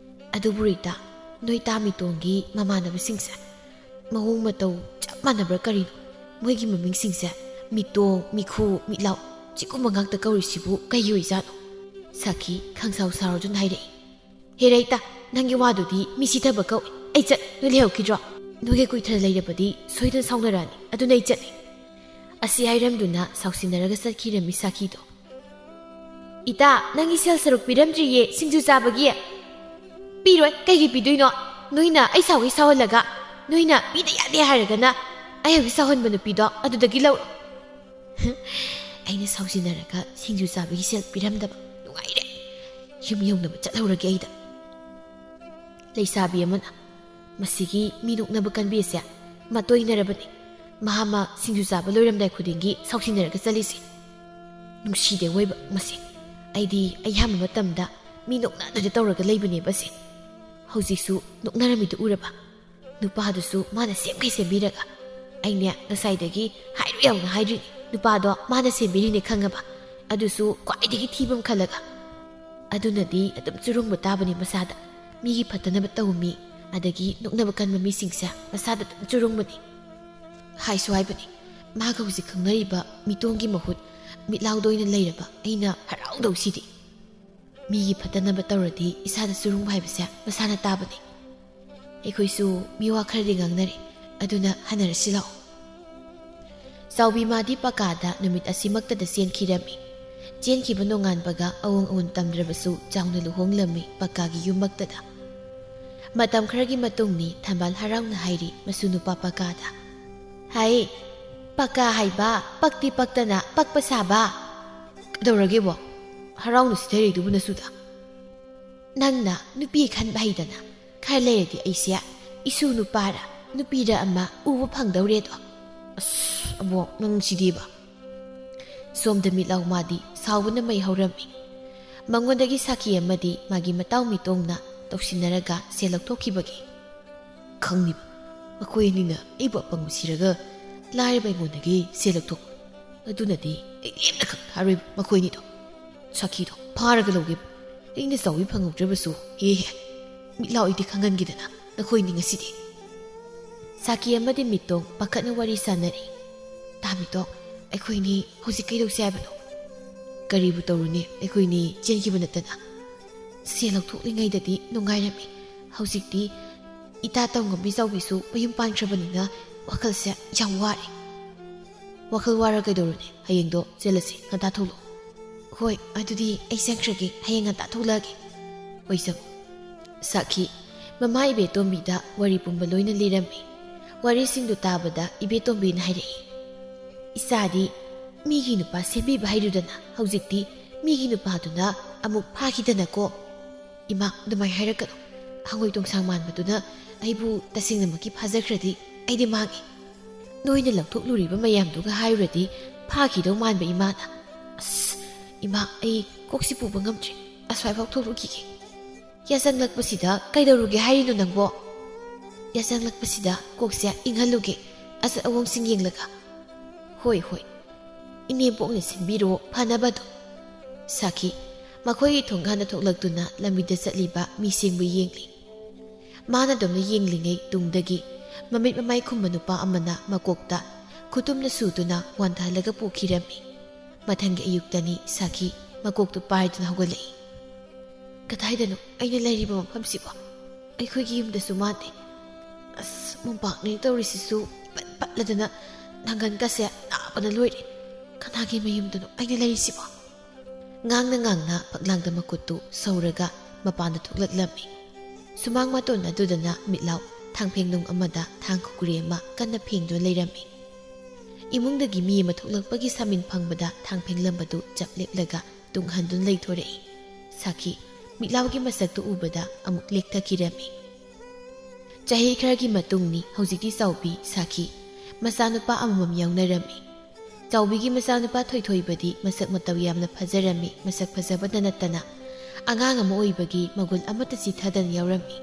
"ꯑꯗꯨꯕꯨ ꯏꯇꯥ, ꯅꯣꯏ ꯇꯥ ꯃꯤꯇꯣꯡꯒꯤ ꯃꯃꯥꯟꯅꯕꯁꯤꯡꯁꯦ ꯃꯑꯣꯡ ꯃꯇꯧ ꯆꯞ ꯃꯥꯟꯅꯕ꯭ꯔꯥ ꯀꯔꯤꯅꯣ? ꯃꯣꯏꯒꯤ ꯃꯃꯤꯡꯁꯤꯡꯁꯦ ꯃꯤꯇꯣꯡ, ꯃꯤꯈꯨ, ꯃꯤꯠꯂꯥꯎ, ꯁꯤꯒꯨꯝꯕ ꯉꯥꯛꯇ ꯀꯧꯔꯤꯁꯤꯕꯨ ꯀꯩꯒꯤ ꯑꯣꯏꯖꯥꯠꯅꯣ?" ꯁꯥꯈꯤ ꯈꯪꯁꯥꯎ ꯁꯥꯎꯔꯗꯨꯅ ꯍꯥꯏꯔꯛꯏ, "ꯍꯦꯔꯥ ꯏꯇꯥ, ꯅꯪꯒꯤ ꯋꯥꯗꯨꯗꯤ ꯃꯤ ꯁꯤꯊꯕ ꯀꯧꯏ꯫ ꯑꯩ ꯆꯠ, ꯅꯣꯏ ꯂꯩꯍꯧꯈꯤꯗ꯭ꯔꯣ? ꯅꯣꯏꯒ ꯀꯨꯏꯊꯅ ꯂꯩꯔꯕꯗꯤ ꯁꯣꯏꯗꯅ ꯁꯥꯎꯅꯔꯛꯑꯅꯤ, ꯑꯗꯨꯅ ꯑꯩ ꯆꯠꯂꯤ꯫" ꯑꯁꯤ ꯍꯥꯏꯔꯝꯗꯨꯅ ꯁꯥꯎꯁꯤꯟꯅꯔꯒ ꯆꯠꯈꯤꯔꯝꯃꯤ ꯁꯥꯈꯤꯗꯣ꯫ "ꯏꯇꯥ, ꯅꯪꯒꯤ ꯁꯦꯜ ꯁꯔꯨꯛ ꯄꯤꯔꯝꯗ꯭ꯔꯤꯌꯦ ꯁꯤꯡꯖꯨ ꯆꯥꯕꯒꯤ꯫" "ꯄꯤꯔꯣꯏ, ꯀꯩꯒꯤ ꯄꯤꯗꯣꯏꯅꯣ? ꯅꯣꯏꯅ ꯑꯩ ꯁꯥꯎꯒꯩ ꯁꯥꯎꯍꯜꯂꯒ, ꯅꯣꯏꯅ ꯄꯤꯗ ꯌꯥꯗꯦ ꯍꯥꯏꯔꯒꯅ ꯑꯩ ꯍꯧꯖꯤꯛ ꯁꯥꯎꯍꯟꯕ ꯅꯨꯄꯤꯗꯣ ꯑꯗꯨꯗꯒꯤ ꯂꯧꯔꯣ꯫" ꯑꯩꯅ ꯁꯥꯎꯁꯤꯟꯅꯔꯒ ꯁꯤꯡꯖꯨ ꯆꯥꯕꯒꯤ ꯁꯦꯜ ꯄꯤꯔꯝꯗꯕ ꯅꯨꯡꯉꯥꯏꯔꯦ꯫ ꯌꯨꯝ ꯌꯧꯅꯕ ꯆꯠꯍꯧꯔꯒꯦ ꯑꯩꯗ꯫ ꯂꯩꯁꯥꯕꯤ ꯑꯃꯅ, "ꯃꯁꯤꯒꯤ ꯃꯤ ꯅꯣꯛꯅꯕ ꯀꯟꯕꯤꯁꯦ ꯃꯇꯣꯏꯅꯔꯕꯅꯤ꯫ ꯃꯍꯥꯛ ꯃꯥ ꯁꯤꯡꯖꯨ ꯆꯥꯕ ꯂꯣꯏꯔꯝꯗꯥꯏ ꯈꯨꯗꯤꯡꯒꯤ ꯁꯥꯎꯁꯤꯟꯅꯔꯒ ꯆꯠꯂꯤꯁꯦ꯫ ꯅꯨꯡꯁꯤꯗꯦ ꯑꯣꯏꯕ ꯃꯁꯤ꯫ ꯑꯩꯗꯤ ꯑꯌꯥꯝꯕ ꯃꯇꯝꯗ ꯃꯤ ꯅꯣꯛꯅꯗꯨꯗ ꯇꯧꯔꯒ ꯂꯩꯕꯅꯦꯕ ꯑꯁꯦ꯫ ꯍꯧꯖꯤꯛꯁꯨ ꯅꯣꯛꯅꯔꯝꯃꯤꯗꯨ ꯎꯔꯕ? ꯅꯨꯄꯥꯗꯨꯁꯨ ꯃꯥꯅ ꯁꯦꯝꯈꯩ ꯁꯦꯝꯕꯤꯔꯒ꯫ ꯑꯩꯅꯦ ꯉꯁꯥꯏꯗꯒꯤ ꯍꯥꯏꯔꯨ ꯌꯥꯎꯅ ꯍꯥꯏꯗ꯭ꯔꯤꯅꯤ, ꯅꯨꯄꯥꯗꯣ ꯃꯥꯅ ꯁꯦꯝꯕꯤꯔꯤꯅꯦ ꯈꯪꯉꯕ? ꯑꯗꯨꯁꯨ ꯈ꯭ꯋꯥꯏꯗꯒꯤ ꯊꯤꯕ ꯑꯃ ꯈꯜꯂꯒ꯫ ꯑꯗꯨꯅꯗꯤ ꯑꯗꯨꯝ ꯆꯨꯔꯨꯡꯕ ꯇꯥꯕꯅꯤ ꯃꯁꯥꯗ꯫ ꯃꯤꯒꯤ ꯐꯠꯇꯅꯕ ꯇꯧꯕ ꯃꯤ, ꯑꯗꯒꯤ ꯅꯣꯛꯅꯕ ꯀꯟꯕ ꯃꯤꯁꯤꯡꯁꯦ ꯃꯁꯥꯗ ꯑꯗꯨꯝ ꯆꯨꯔꯨꯡꯕꯅꯤ꯫ ꯍꯥꯏꯁꯨ ꯍꯥꯏꯕꯅꯤ, ꯃꯥꯒ ꯍꯧꯖꯤꯛ ꯈꯪꯅꯔꯤꯕ ꯃꯤꯇꯣꯡꯒꯤ ꯃꯍꯨꯠ ꯃꯤꯠꯂꯥꯎꯗ ꯑꯣꯏꯅ ꯂꯩꯔꯕ ꯑꯩꯅ ꯍꯔꯥꯎꯗꯧꯁꯤꯗꯤ꯫ ꯃꯤꯒꯤ ꯐꯠꯇꯅꯕ ꯇꯧꯔꯗꯤ ꯏꯁꯥꯗ ꯆꯨꯔꯨꯡꯕ ꯍꯥꯏꯕꯁꯦ ꯃꯁꯥꯅ ꯇꯥꯕꯅꯤ꯫ ꯑꯩꯈꯣꯏꯁꯨ ꯃꯤꯋꯥ ꯈꯔꯗꯤ ꯉꯥꯡꯅꯔꯦ, ꯑꯗꯨꯅ ꯍꯟꯅꯔꯁꯤ ꯂꯥꯛꯑꯣ꯫ ꯆꯥꯎꯕꯤ ꯃꯥꯗꯤ ꯄꯀꯥꯗ ꯅꯨꯃꯤꯠ ꯑꯁꯤꯃꯛꯇꯗ ꯆꯦꯟꯈꯤꯔꯝꯃꯤ꯫ ꯆꯦꯟꯈꯤꯕ ꯅꯣꯡꯉꯥꯟꯕꯒ ꯑꯑꯣꯟ ꯑꯑꯣꯟ ꯇꯝꯗ꯭ꯔꯕꯁꯨ ꯆꯥꯎꯅ ꯂꯨꯍꯣꯡꯂꯝꯃꯤ ꯄꯀꯥꯒꯤ ꯌꯨꯝꯃꯛꯇꯗ꯫ ꯃꯇꯝ ꯈꯔꯒꯤ ꯃꯇꯨꯡꯅꯤ ꯊꯝꯕꯥꯜ ꯍꯔꯥꯎꯅ ꯍꯥꯏꯔꯤ ꯃꯁꯨ ꯅꯨꯄꯥ ꯄꯀꯥꯗ꯫ "ꯍꯥꯏ, ꯄꯀꯥ ꯍꯥꯏꯕ, ꯄꯛꯇꯤ ꯄꯛꯇꯅ ꯄꯛꯄ ꯁꯥꯕ꯫ ꯀꯩꯗꯧꯔꯒꯦꯕꯣ? ꯍꯔꯥꯎꯅ ꯁꯤꯊꯔꯤꯗꯨꯕꯨ ꯅꯁꯨꯗ?" "ꯅꯪꯅ ꯅꯨꯄꯤ ꯈꯟꯕ ꯍꯩꯗꯅ, ꯈꯔ ꯂꯩꯔꯗꯤ ꯑꯩꯁꯦ ꯏꯁꯨ ꯅꯨꯄꯥꯔ ꯅꯨꯄꯤꯔ ꯑꯃ ꯎꯕ ꯐꯪꯗꯧꯔꯦꯗꯣ꯫ ꯑꯁ, ꯑꯕꯣꯛ, ꯅꯪ ꯁꯤꯗꯤꯕ!" ꯁꯣꯝꯗ ꯃꯤꯠꯂꯥꯎ ꯃꯥꯗꯤ ꯁꯥꯎꯕꯅ ꯃꯩ ꯍꯧꯔꯝꯃꯤ꯫ ꯃꯉꯣꯟꯗꯒꯤ ꯁꯥꯈꯤ ꯑꯃꯗꯤ ꯃꯥꯒꯤ ꯃꯇꯥꯎ ꯃꯤꯇꯣꯡꯅ ꯇꯧꯁꯤꯟꯅꯔꯒ ꯁꯦꯜ ꯂꯧꯊꯣꯛꯈꯤꯕꯒꯤ꯫ "ꯈꯪꯂꯤꯕ, ꯃꯈꯣꯏ ꯑꯅꯤꯅ ꯑꯩꯕꯨ ꯑꯄꯪꯕ ꯁꯤꯔꯒ ꯂꯥꯏꯔꯕ ꯑꯩꯉꯣꯟꯗꯒꯤ ꯁꯦꯜ ꯂꯧꯊꯣꯛꯄ꯫ ꯑꯗꯨꯅꯗꯤ ꯑꯩ ꯂꯦꯝꯅ ꯈꯛ ꯊꯥꯔꯣꯏꯕ ꯃꯈꯣꯏ ꯑꯅꯤꯗꯣ꯫ ꯁꯥꯈꯤꯗꯣ ꯐꯥꯔꯒ ꯂꯧꯒꯦꯕ꯫ ꯑꯩꯅ ꯆꯥꯎꯕꯤ ꯐꯪꯍꯧꯗ꯭ꯔꯕꯁꯨ, ꯍꯦ ꯍꯦ, ꯃꯤꯠꯂꯥꯎ ꯑꯩꯗꯤ ꯈꯪꯍꯟꯒꯦꯗꯅ ꯅꯈꯣꯏꯅꯤ ꯉꯁꯤꯗꯤ꯫" ꯁꯥꯈꯤ ꯑꯃꯗꯤ ꯃꯤꯇꯣꯡ ꯄꯥꯈꯠꯅ ꯋꯥꯔꯤ ꯁꯥꯟꯅꯔꯤ꯫ "ꯇꯥ ꯃꯤꯇꯣꯡ, ꯑꯩꯈꯣꯏꯅꯤ ꯍꯧꯖꯤꯛ ꯀꯩꯗꯧꯁꯦ ꯍꯥꯏꯕꯅꯣ?" "ꯀꯔꯤꯕꯨ ꯇꯧꯔꯨꯅꯤ, ꯑꯩꯈꯣꯏꯅꯤ ꯆꯦꯟꯈꯤꯕ ꯅꯠꯇꯅ꯫ ꯁꯦꯜ ꯂꯧꯊꯣꯛꯂꯤꯉꯩꯗꯗꯤ ꯅꯨꯡꯉꯥꯏꯔꯝꯃꯤ꯫ ꯍꯧꯖꯤꯛꯇꯤ ꯏꯇꯥ ꯇꯧꯉꯝꯕꯤ ꯆꯥꯎꯕꯤꯁꯨ ꯃꯌꯨꯝ ꯄꯥꯟꯈ꯭ꯔꯕꯅꯤꯅ ꯋꯥꯈꯜꯁꯦ ꯌꯥꯝ ꯋꯥꯔꯦ꯫" "ꯋꯥꯈꯜ ꯋꯥꯔ ꯀꯩꯗꯧꯔꯨꯅꯤ? ꯍꯌꯦꯡꯗꯣ ꯆꯦꯜꯂꯁꯤ, ꯉꯟꯇꯥ ꯊꯣꯛꯂꯛꯑꯣ꯫" "ꯍꯣꯏ, ꯑꯗꯨꯗꯤ ꯑꯩ ꯆꯪꯈ꯭ꯔꯒꯦ, ꯍꯌꯦꯡ ꯉꯟꯇꯥ ꯊꯣꯛꯂꯛꯑꯒꯦ꯫" "ꯍꯣꯏ, ꯆꯪꯉꯣ꯫" ꯁꯥꯈꯤ, ꯃꯃꯥ ꯏꯕꯦꯇꯣꯝꯕꯤꯗ ꯋꯥꯔꯤ ꯄꯨꯝꯕ ꯂꯣꯏꯅ ꯂꯤꯔꯝꯃꯤ꯫ ꯋꯥꯔꯤꯁꯤꯡꯗꯨ ꯇꯥꯕꯗ ꯏꯕꯦꯇꯣꯝꯕꯤꯅ ꯍꯥꯏꯔꯛꯏ, "ꯏꯆꯥꯗꯤ ꯃꯤꯒꯤ ꯅꯨꯄꯥ ꯁꯦꯝꯕꯤꯕ ꯍꯩꯔꯨꯗꯅ ꯍꯧꯖꯤꯛꯇꯤ ꯃꯤꯒꯤ ꯅꯨꯄꯥꯗꯨꯅ ꯑꯃꯨꯛ ꯐꯥꯈꯤꯗꯅꯀꯣ꯫" "ꯏꯃꯥ, ꯑꯗꯨꯃꯥꯏꯅ ꯍꯥꯏꯔꯛꯀꯅꯨ꯫ ꯍꯪꯉꯣꯏ ꯇꯣꯡꯁꯥꯡ ꯃꯥꯟꯕꯗꯨꯅ ꯑꯩꯕꯨ ꯇꯁꯦꯡꯅꯃꯛꯀꯤ ꯐꯥꯖꯈ꯭ꯔꯗꯤ ꯑꯩꯗꯤ ꯃꯥꯡꯉꯦ꯫ ꯅꯣꯏꯅ ꯂꯧꯊꯣꯛꯂꯨꯔꯤꯕ ꯃꯌꯥꯝꯗꯨꯒ ꯍꯥꯏꯔꯨꯔꯗꯤ ꯐꯥꯈꯤꯗꯧ ꯃꯥꯟꯕ ꯏꯃꯥꯅ꯫ ꯑꯁ, ꯏꯃꯥ, ꯑꯩ ꯀꯣꯛꯁꯤ ꯄꯨꯕ ꯉꯝꯗ꯭ꯔꯦ꯫ ꯑꯁ꯭ꯋꯥꯏꯐꯥꯎ ꯊꯣꯛꯂꯨꯈꯤꯒꯦ꯫ ꯌꯥꯆꯪꯂꯛꯄꯁꯤꯗ ꯀꯩꯗꯧꯔꯨꯒꯦ ꯍꯥꯏꯔꯤꯅꯣ ꯅꯪꯕꯣ?" "ꯌꯥꯆꯪꯂꯛꯄꯁꯤꯗ ꯀꯣꯛꯁꯦ ꯏꯪꯍꯜꯂꯨꯒꯦ, ꯑꯆꯠ ꯑꯋꯣꯡꯁꯤꯡ ꯌꯦꯡꯂꯒ꯫" "ꯍꯣꯏ, ꯍꯣꯏ꯫" ꯏꯅꯦꯝꯄꯣꯛꯅ ꯁꯤꯟꯕꯤꯔꯣ ꯐꯅꯕꯗꯣ꯫ ꯁꯥꯈꯤ ꯃꯈꯣꯏꯒꯤ ꯊꯣꯡꯒꯥꯟꯗ ꯊꯣꯛꯂꯛꯇꯨꯅ ꯂꯝꯕꯤꯗ ꯆꯠꯂꯤꯕ ꯃꯤꯁꯦꯡꯕꯨ ꯌꯦꯡꯂꯤ꯫ ꯃꯥꯅ ꯑꯗꯨꯝꯅ ꯌꯦꯡꯂꯤꯉꯩ ꯇꯨꯡꯗꯒꯤ ꯃꯃꯤꯠ ꯃꯃꯥꯏ ꯈꯨꯝꯕ ꯅꯨꯄꯥ ꯑꯃꯅ ꯃꯀꯣꯛꯇ ꯈꯨꯇꯨꯝꯅ ꯁꯨꯗꯨꯅ ꯋꯥꯟꯊꯍꯜꯂꯒ ꯄꯨꯈꯤꯔꯝꯃꯤ꯫ ꯃꯊꯪꯒꯤ ꯑꯌꯨꯛꯇꯅꯤ ꯁꯥꯈꯤ ꯃꯀꯣꯛꯇꯨ ꯄꯥꯏꯗꯨꯅ ꯍꯧꯒꯠꯂꯛꯏ꯫ "ꯀꯗꯥꯏꯗꯅꯣ ꯑꯩꯅ ꯂꯩꯔꯤꯕ ꯃꯐꯝꯁꯤꯕꯣ? ꯑꯩꯈꯣꯏꯒꯤ ꯌꯨꯝꯗꯁꯨ ꯃꯥꯟꯗꯦ꯫ ꯑꯁ, ꯃꯣꯝꯄꯥꯛꯅꯦ ꯇꯧꯔꯤꯁꯤꯁꯨ ꯏꯄꯠ ꯄꯠꯂꯗꯅ ꯅꯪꯒꯟꯒꯁꯦ ꯅꯥꯕꯅ ꯂꯣꯏꯔꯦ꯫ ꯀꯅꯥꯒꯤ ꯃꯌꯨꯝꯗꯅꯣ ꯑꯩꯅ ꯂꯩꯔꯤꯁꯤꯕꯣ?" ꯉꯥꯡꯅ ꯉꯥꯡꯅ ꯐꯛꯂꯥꯡꯗ ꯃꯈꯨꯠꯇꯨ ꯁꯧꯔꯒ ꯃꯄꯥꯟꯗ ꯊꯣꯛꯂꯛꯂꯝꯃꯤ꯫ ꯁꯨꯃꯥꯡ ꯃꯇꯣꯟ ꯑꯗꯨꯗꯅ ꯃꯤꯠꯂꯥꯎ ꯊꯥꯡꯐꯦꯡꯅꯨꯡ ꯑꯃꯗ ꯊꯥꯡ ꯈꯨꯀꯨꯔꯦ ꯑꯃ ꯀꯟꯅ ꯐꯦꯡꯗꯨꯅ ꯂꯩꯔꯝꯃꯤ꯫ ꯏꯃꯨꯡꯗꯒꯤ ꯃꯤ ꯑꯃ ꯊꯣꯛꯂꯛꯄꯒꯤ ꯁꯥꯃꯤꯟ ꯐꯪꯕꯗ ꯊꯥꯡꯐꯦꯡꯂꯝꯕꯗꯨ ꯆꯞ ꯂꯦꯞꯂꯒ ꯇꯨꯡꯍꯟꯗꯨꯅ ꯂꯩꯊꯣꯔꯛꯏ꯫ ꯁꯥꯈꯤ ꯃꯤꯠꯂꯥꯎꯒꯤ ꯃꯁꯛꯇꯨ ꯎꯕꯗ ꯑꯃꯨꯛ ꯂꯦꯛꯊꯈꯤꯔꯝꯃꯤ꯫ ꯆꯍꯤ ꯈꯔꯒꯤ ꯃꯇꯨꯡꯅꯤ꯫ ꯍꯧꯖꯤꯛꯇꯤ ꯆꯥꯎꯕꯤ, ꯁꯥꯈꯤ, ꯃꯆꯥꯅꯨꯄꯥ ꯑꯃꯃꯝ ꯌꯥꯎꯅꯔꯝꯃꯤ꯫ ꯆꯥꯎꯕꯤꯒꯤ ꯃꯆꯥꯅꯨꯄꯥ ꯊꯣꯏꯊꯣꯏꯕꯗꯤ ꯃꯁꯛ ꯃꯇꯧ ꯌꯥꯝꯅ ꯐꯖꯔꯝꯃꯤ꯫ ꯃꯁꯛ ꯐꯖꯕꯗ ꯅꯠꯇꯅ ꯑꯉꯥꯡ ꯑꯃ ꯑꯣꯏꯕꯒꯤ ꯃꯒꯨꯟ ꯑꯃꯠꯇ ꯆꯤꯊꯗꯅ ꯌꯥꯎꯔꯝꯃꯤ꯫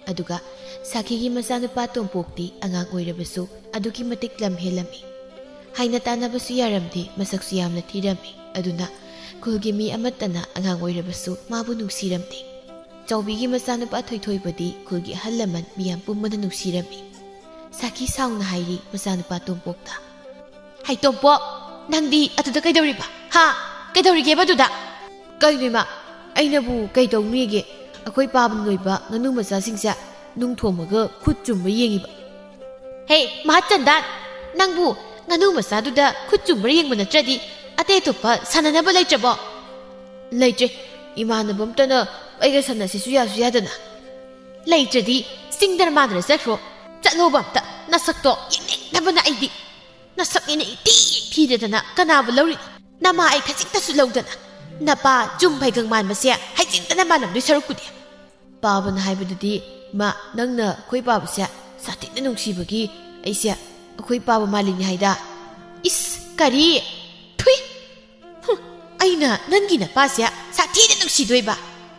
ꯑꯗꯨꯒ ꯁꯥꯈꯤꯒꯤ ꯃꯆꯥꯅꯨꯄꯥ ꯇꯣꯝꯄꯣꯛꯇꯤ ꯑꯉꯥꯡ ꯑꯣꯏꯔꯕꯁꯨ ꯑꯗꯨꯛꯀꯤ ꯃꯇꯤꯛ ꯂꯝ ꯍꯦꯜꯂꯝꯃꯤ꯫ ꯍꯥꯏꯅ ꯇꯥꯟꯅꯕꯁꯨ ꯌꯥꯔꯝꯗꯦ, ꯃꯁꯛꯁꯨ ꯌꯥꯝꯅ ꯊꯤꯔꯝꯃꯤ꯫ ꯑꯗꯨꯅ ꯈꯨꯜꯒꯤ ꯃꯤ ꯑꯃꯠꯇꯅ ꯑꯉꯥꯡ ꯑꯣꯏꯔꯕꯁꯨ ꯃꯥꯕꯨ ꯅꯨꯡꯁꯤꯔꯝꯗꯦ꯫ ꯆꯥꯎꯕꯤꯒꯤ ꯃꯆꯥꯅꯨꯄꯥ ꯊꯣꯏꯊꯣꯏꯕꯗꯤ ꯈꯨꯜꯒꯤ ꯑꯍꯜ ꯂꯃꯟ ꯃꯤꯌꯥꯝ ꯄꯨꯝꯕꯅ ꯅꯨꯡꯁꯤꯔꯝꯃꯤ꯫ ꯁꯥꯈꯤ ꯁꯥꯎꯅ ꯍꯥꯏꯔꯤ ꯃꯆꯥꯅꯨꯄꯥ ꯇꯣꯝꯄꯣꯛꯇ, "ꯍꯩ ꯇꯣꯝꯄꯣꯛ, ꯅꯪꯗꯤ ꯑꯗꯨꯗ ꯀꯩꯗꯧꯔꯤꯕ? ꯍꯥ? ꯀꯩꯗꯧꯔꯤꯒꯦꯕ ꯑꯗꯨꯗ?" "ꯀꯩꯅꯣ ꯏꯃꯥ, ꯑꯩꯅꯕꯨ ꯀꯩꯗꯧꯅꯤꯒꯦ? ꯑꯩꯈꯣꯏ ꯄꯥꯕꯅ ꯂꯣꯏꯕ ꯉꯥꯅꯨ ꯃꯆꯥꯁꯤꯡꯁꯦ ꯅꯨꯡ ꯊꯣꯝꯃꯒ ꯈꯨꯠ ꯆꯨꯝꯕ ꯌꯦꯡꯉꯤꯕ꯫" "ꯍꯦ, ꯃꯍꯥꯆꯟꯗꯥꯟ, ꯅꯪꯕꯨ ꯉꯥꯅꯨ ꯃꯆꯥꯗꯨꯗ ꯈꯨꯠ ꯆꯨꯝꯕ ꯌꯦꯡꯕ ꯅꯠꯇ꯭ꯔꯗꯤ ꯑꯇꯩ ꯑꯇꯣꯞꯄ ꯁꯥꯟꯅꯅꯕ ꯂꯩꯇ꯭ꯔꯕꯣ?" "ꯂꯩꯇ꯭ꯔꯦ꯫ ꯏꯃꯥꯟꯅꯕ ꯑꯝꯇꯅ ꯑꯩꯒ ꯁꯥꯟꯅꯁꯤꯁꯨ ꯌꯥꯁꯨ ꯌꯥꯗꯅ꯫" "ꯂꯩꯇ꯭ꯔꯗꯤ ꯆꯤꯡꯗꯔ ꯃꯥꯟꯗꯔ ꯆꯠꯈ꯭ꯔꯣ꯫ ꯆꯠꯂꯣꯕ ꯑꯝꯇ꯫ ꯅꯁꯛꯇꯣ ꯌꯦꯡꯅꯤꯡꯗꯕꯅ ꯑꯩꯗꯤ꯫ ꯅꯁꯛ ꯍꯦꯟꯅ ꯏꯊꯤ ꯊꯤꯗꯗꯅ ꯀꯅꯥꯕꯨ ꯂꯧꯔꯤꯅꯣ? ꯅꯃꯥ ꯑꯩ ꯈꯖꯤꯛꯇꯁꯨ ꯂꯧꯗꯅ꯫ ꯅꯄꯥ ꯆꯨꯝ ꯐꯩꯒꯪ ꯃꯥꯟꯕꯁꯦ ꯍꯩꯖꯤꯟꯗꯅ ꯃꯥꯜꯂꯝꯗꯣꯏ ꯁꯔꯨꯛꯄꯨꯗꯤ꯫" "ꯄꯥꯕꯅ ꯍꯥꯏꯕꯗꯗꯤ, ꯃꯥ, ꯅꯪꯅ ꯑꯩꯈꯣꯏ ꯄꯥꯕꯁꯦ ꯁꯥꯊꯤꯅ ꯅꯨꯡꯁꯤꯕꯒꯤ ꯑꯩꯁꯦ ꯑꯩꯈꯣꯏ ꯄꯥꯕ ꯃꯥꯜꯂꯤꯅꯤ ꯍꯥꯏꯗ꯫" "ꯏꯁ, ꯀꯔꯤ? ꯊꯨꯏ!" "ꯍꯨꯝ, ꯑꯩꯅ ꯅꯪꯒꯤ ꯅꯄꯥꯁꯦ ꯁꯥꯊꯤꯅ ꯅꯨꯡꯁꯤꯗꯣꯏꯕ?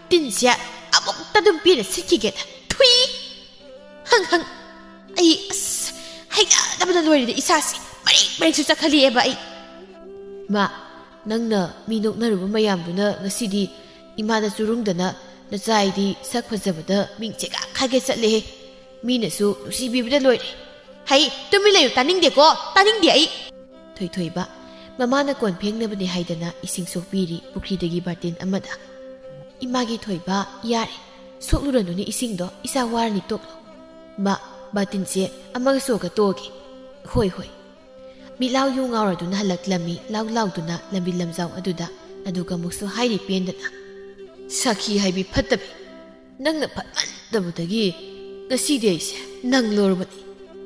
ꯇꯤꯟꯁꯦ ꯑꯃꯨꯛꯇ ꯑꯗꯨꯝ ꯄꯦꯟꯅ ꯁꯤꯠꯈꯤꯒꯦꯗ꯫ ꯊꯨꯏ! ꯍꯪ ꯍꯪ꯫ ꯑꯩ, ꯑꯁ, ꯍꯩꯅꯗꯕꯅ ꯂꯣꯏꯔꯦꯗ ꯏꯁꯥꯁꯦ꯫ ꯃꯔꯤꯛ ꯃꯔꯤꯛꯁꯨ ꯆꯠꯈꯠꯂꯛꯑꯦꯕ ꯑꯩ꯫" "ꯏꯃꯥ, ꯅꯪꯅ ꯃꯤ ꯅꯣꯛꯅꯔꯨꯕ ꯃꯌꯥꯝꯗꯨꯅ ꯉꯁꯤꯗꯤ ꯏꯃꯥꯗ ꯆꯨꯔꯨꯡꯗꯅ ꯅꯆꯥ ꯑꯩꯗꯤ ꯁꯛ ꯐꯖꯕꯗ ꯃꯤꯡ ꯆꯦꯒꯥꯛ ꯈꯥꯏꯒꯦ ꯆꯠꯂꯦꯍꯦ꯫ ꯃꯤꯅꯁꯨ ꯅꯨꯡꯁꯤꯕꯤꯕꯗ ꯂꯣꯏꯔꯦ꯫ ꯍꯩ, ꯇꯨꯃꯤꯟ ꯂꯩꯌꯨ, ꯇꯥꯅꯤꯡꯗꯦꯀꯣ, ꯇꯥꯅꯤꯡꯗꯦ ꯑꯩ!" ꯊꯣꯏꯊꯣꯏꯕ, ꯃꯃꯥꯅ ꯀꯣꯟ ꯐꯦꯡꯅꯕꯅꯦ ꯍꯥꯏꯗꯅ ꯏꯁꯤꯡ ꯁꯣꯛꯄꯤꯔꯤ ꯄꯨꯈ꯭ꯔꯤꯗꯒꯤ ꯕꯥꯔꯇꯤꯟ ꯑꯃꯗ꯫ "ꯏꯃꯥꯒꯤ ꯊꯣꯏꯕ, ꯌꯥꯔꯦ, ꯁꯣꯛꯂꯨꯔꯅꯨꯅꯦ ꯏꯁꯤꯡꯗꯣ, ꯏꯆꯥ ꯋꯥꯔꯅꯤ, ꯇꯣꯛꯂꯣ꯫ ꯃꯥ, ꯕꯥꯔꯇꯤꯟꯁꯦ ꯑꯃꯒ ꯁꯣꯛꯑꯒ ꯇꯣꯛꯑꯒꯦ꯫ ꯍꯣꯏ, ꯍꯣꯏ꯫" ꯃꯤꯠꯂꯥꯎ ꯌꯨ ꯉꯥꯎꯔꯗꯨꯅ ꯍꯜꯂꯛꯂꯝꯃꯤ, ꯂꯥꯎ ꯂꯥꯎꯗꯨꯅ ꯂꯝꯕꯤ ꯂꯝꯖꯥꯎ ꯑꯗꯨꯗ꯫ ꯑꯗꯨꯒ ꯑꯃꯨꯛꯁꯨ ꯍꯥꯏꯔꯤ ꯄꯦꯟꯗꯅ, "ꯁꯥꯈꯤ ꯍꯥꯏꯕꯤ ꯐꯠꯇꯕꯤ, ꯅꯪꯅ ꯐꯠꯃꯟꯗꯕꯗꯒꯤ ꯉꯁꯤꯗꯤ ꯑꯩꯁꯦ ꯅꯪ ꯂꯧꯔꯕꯅꯤ꯫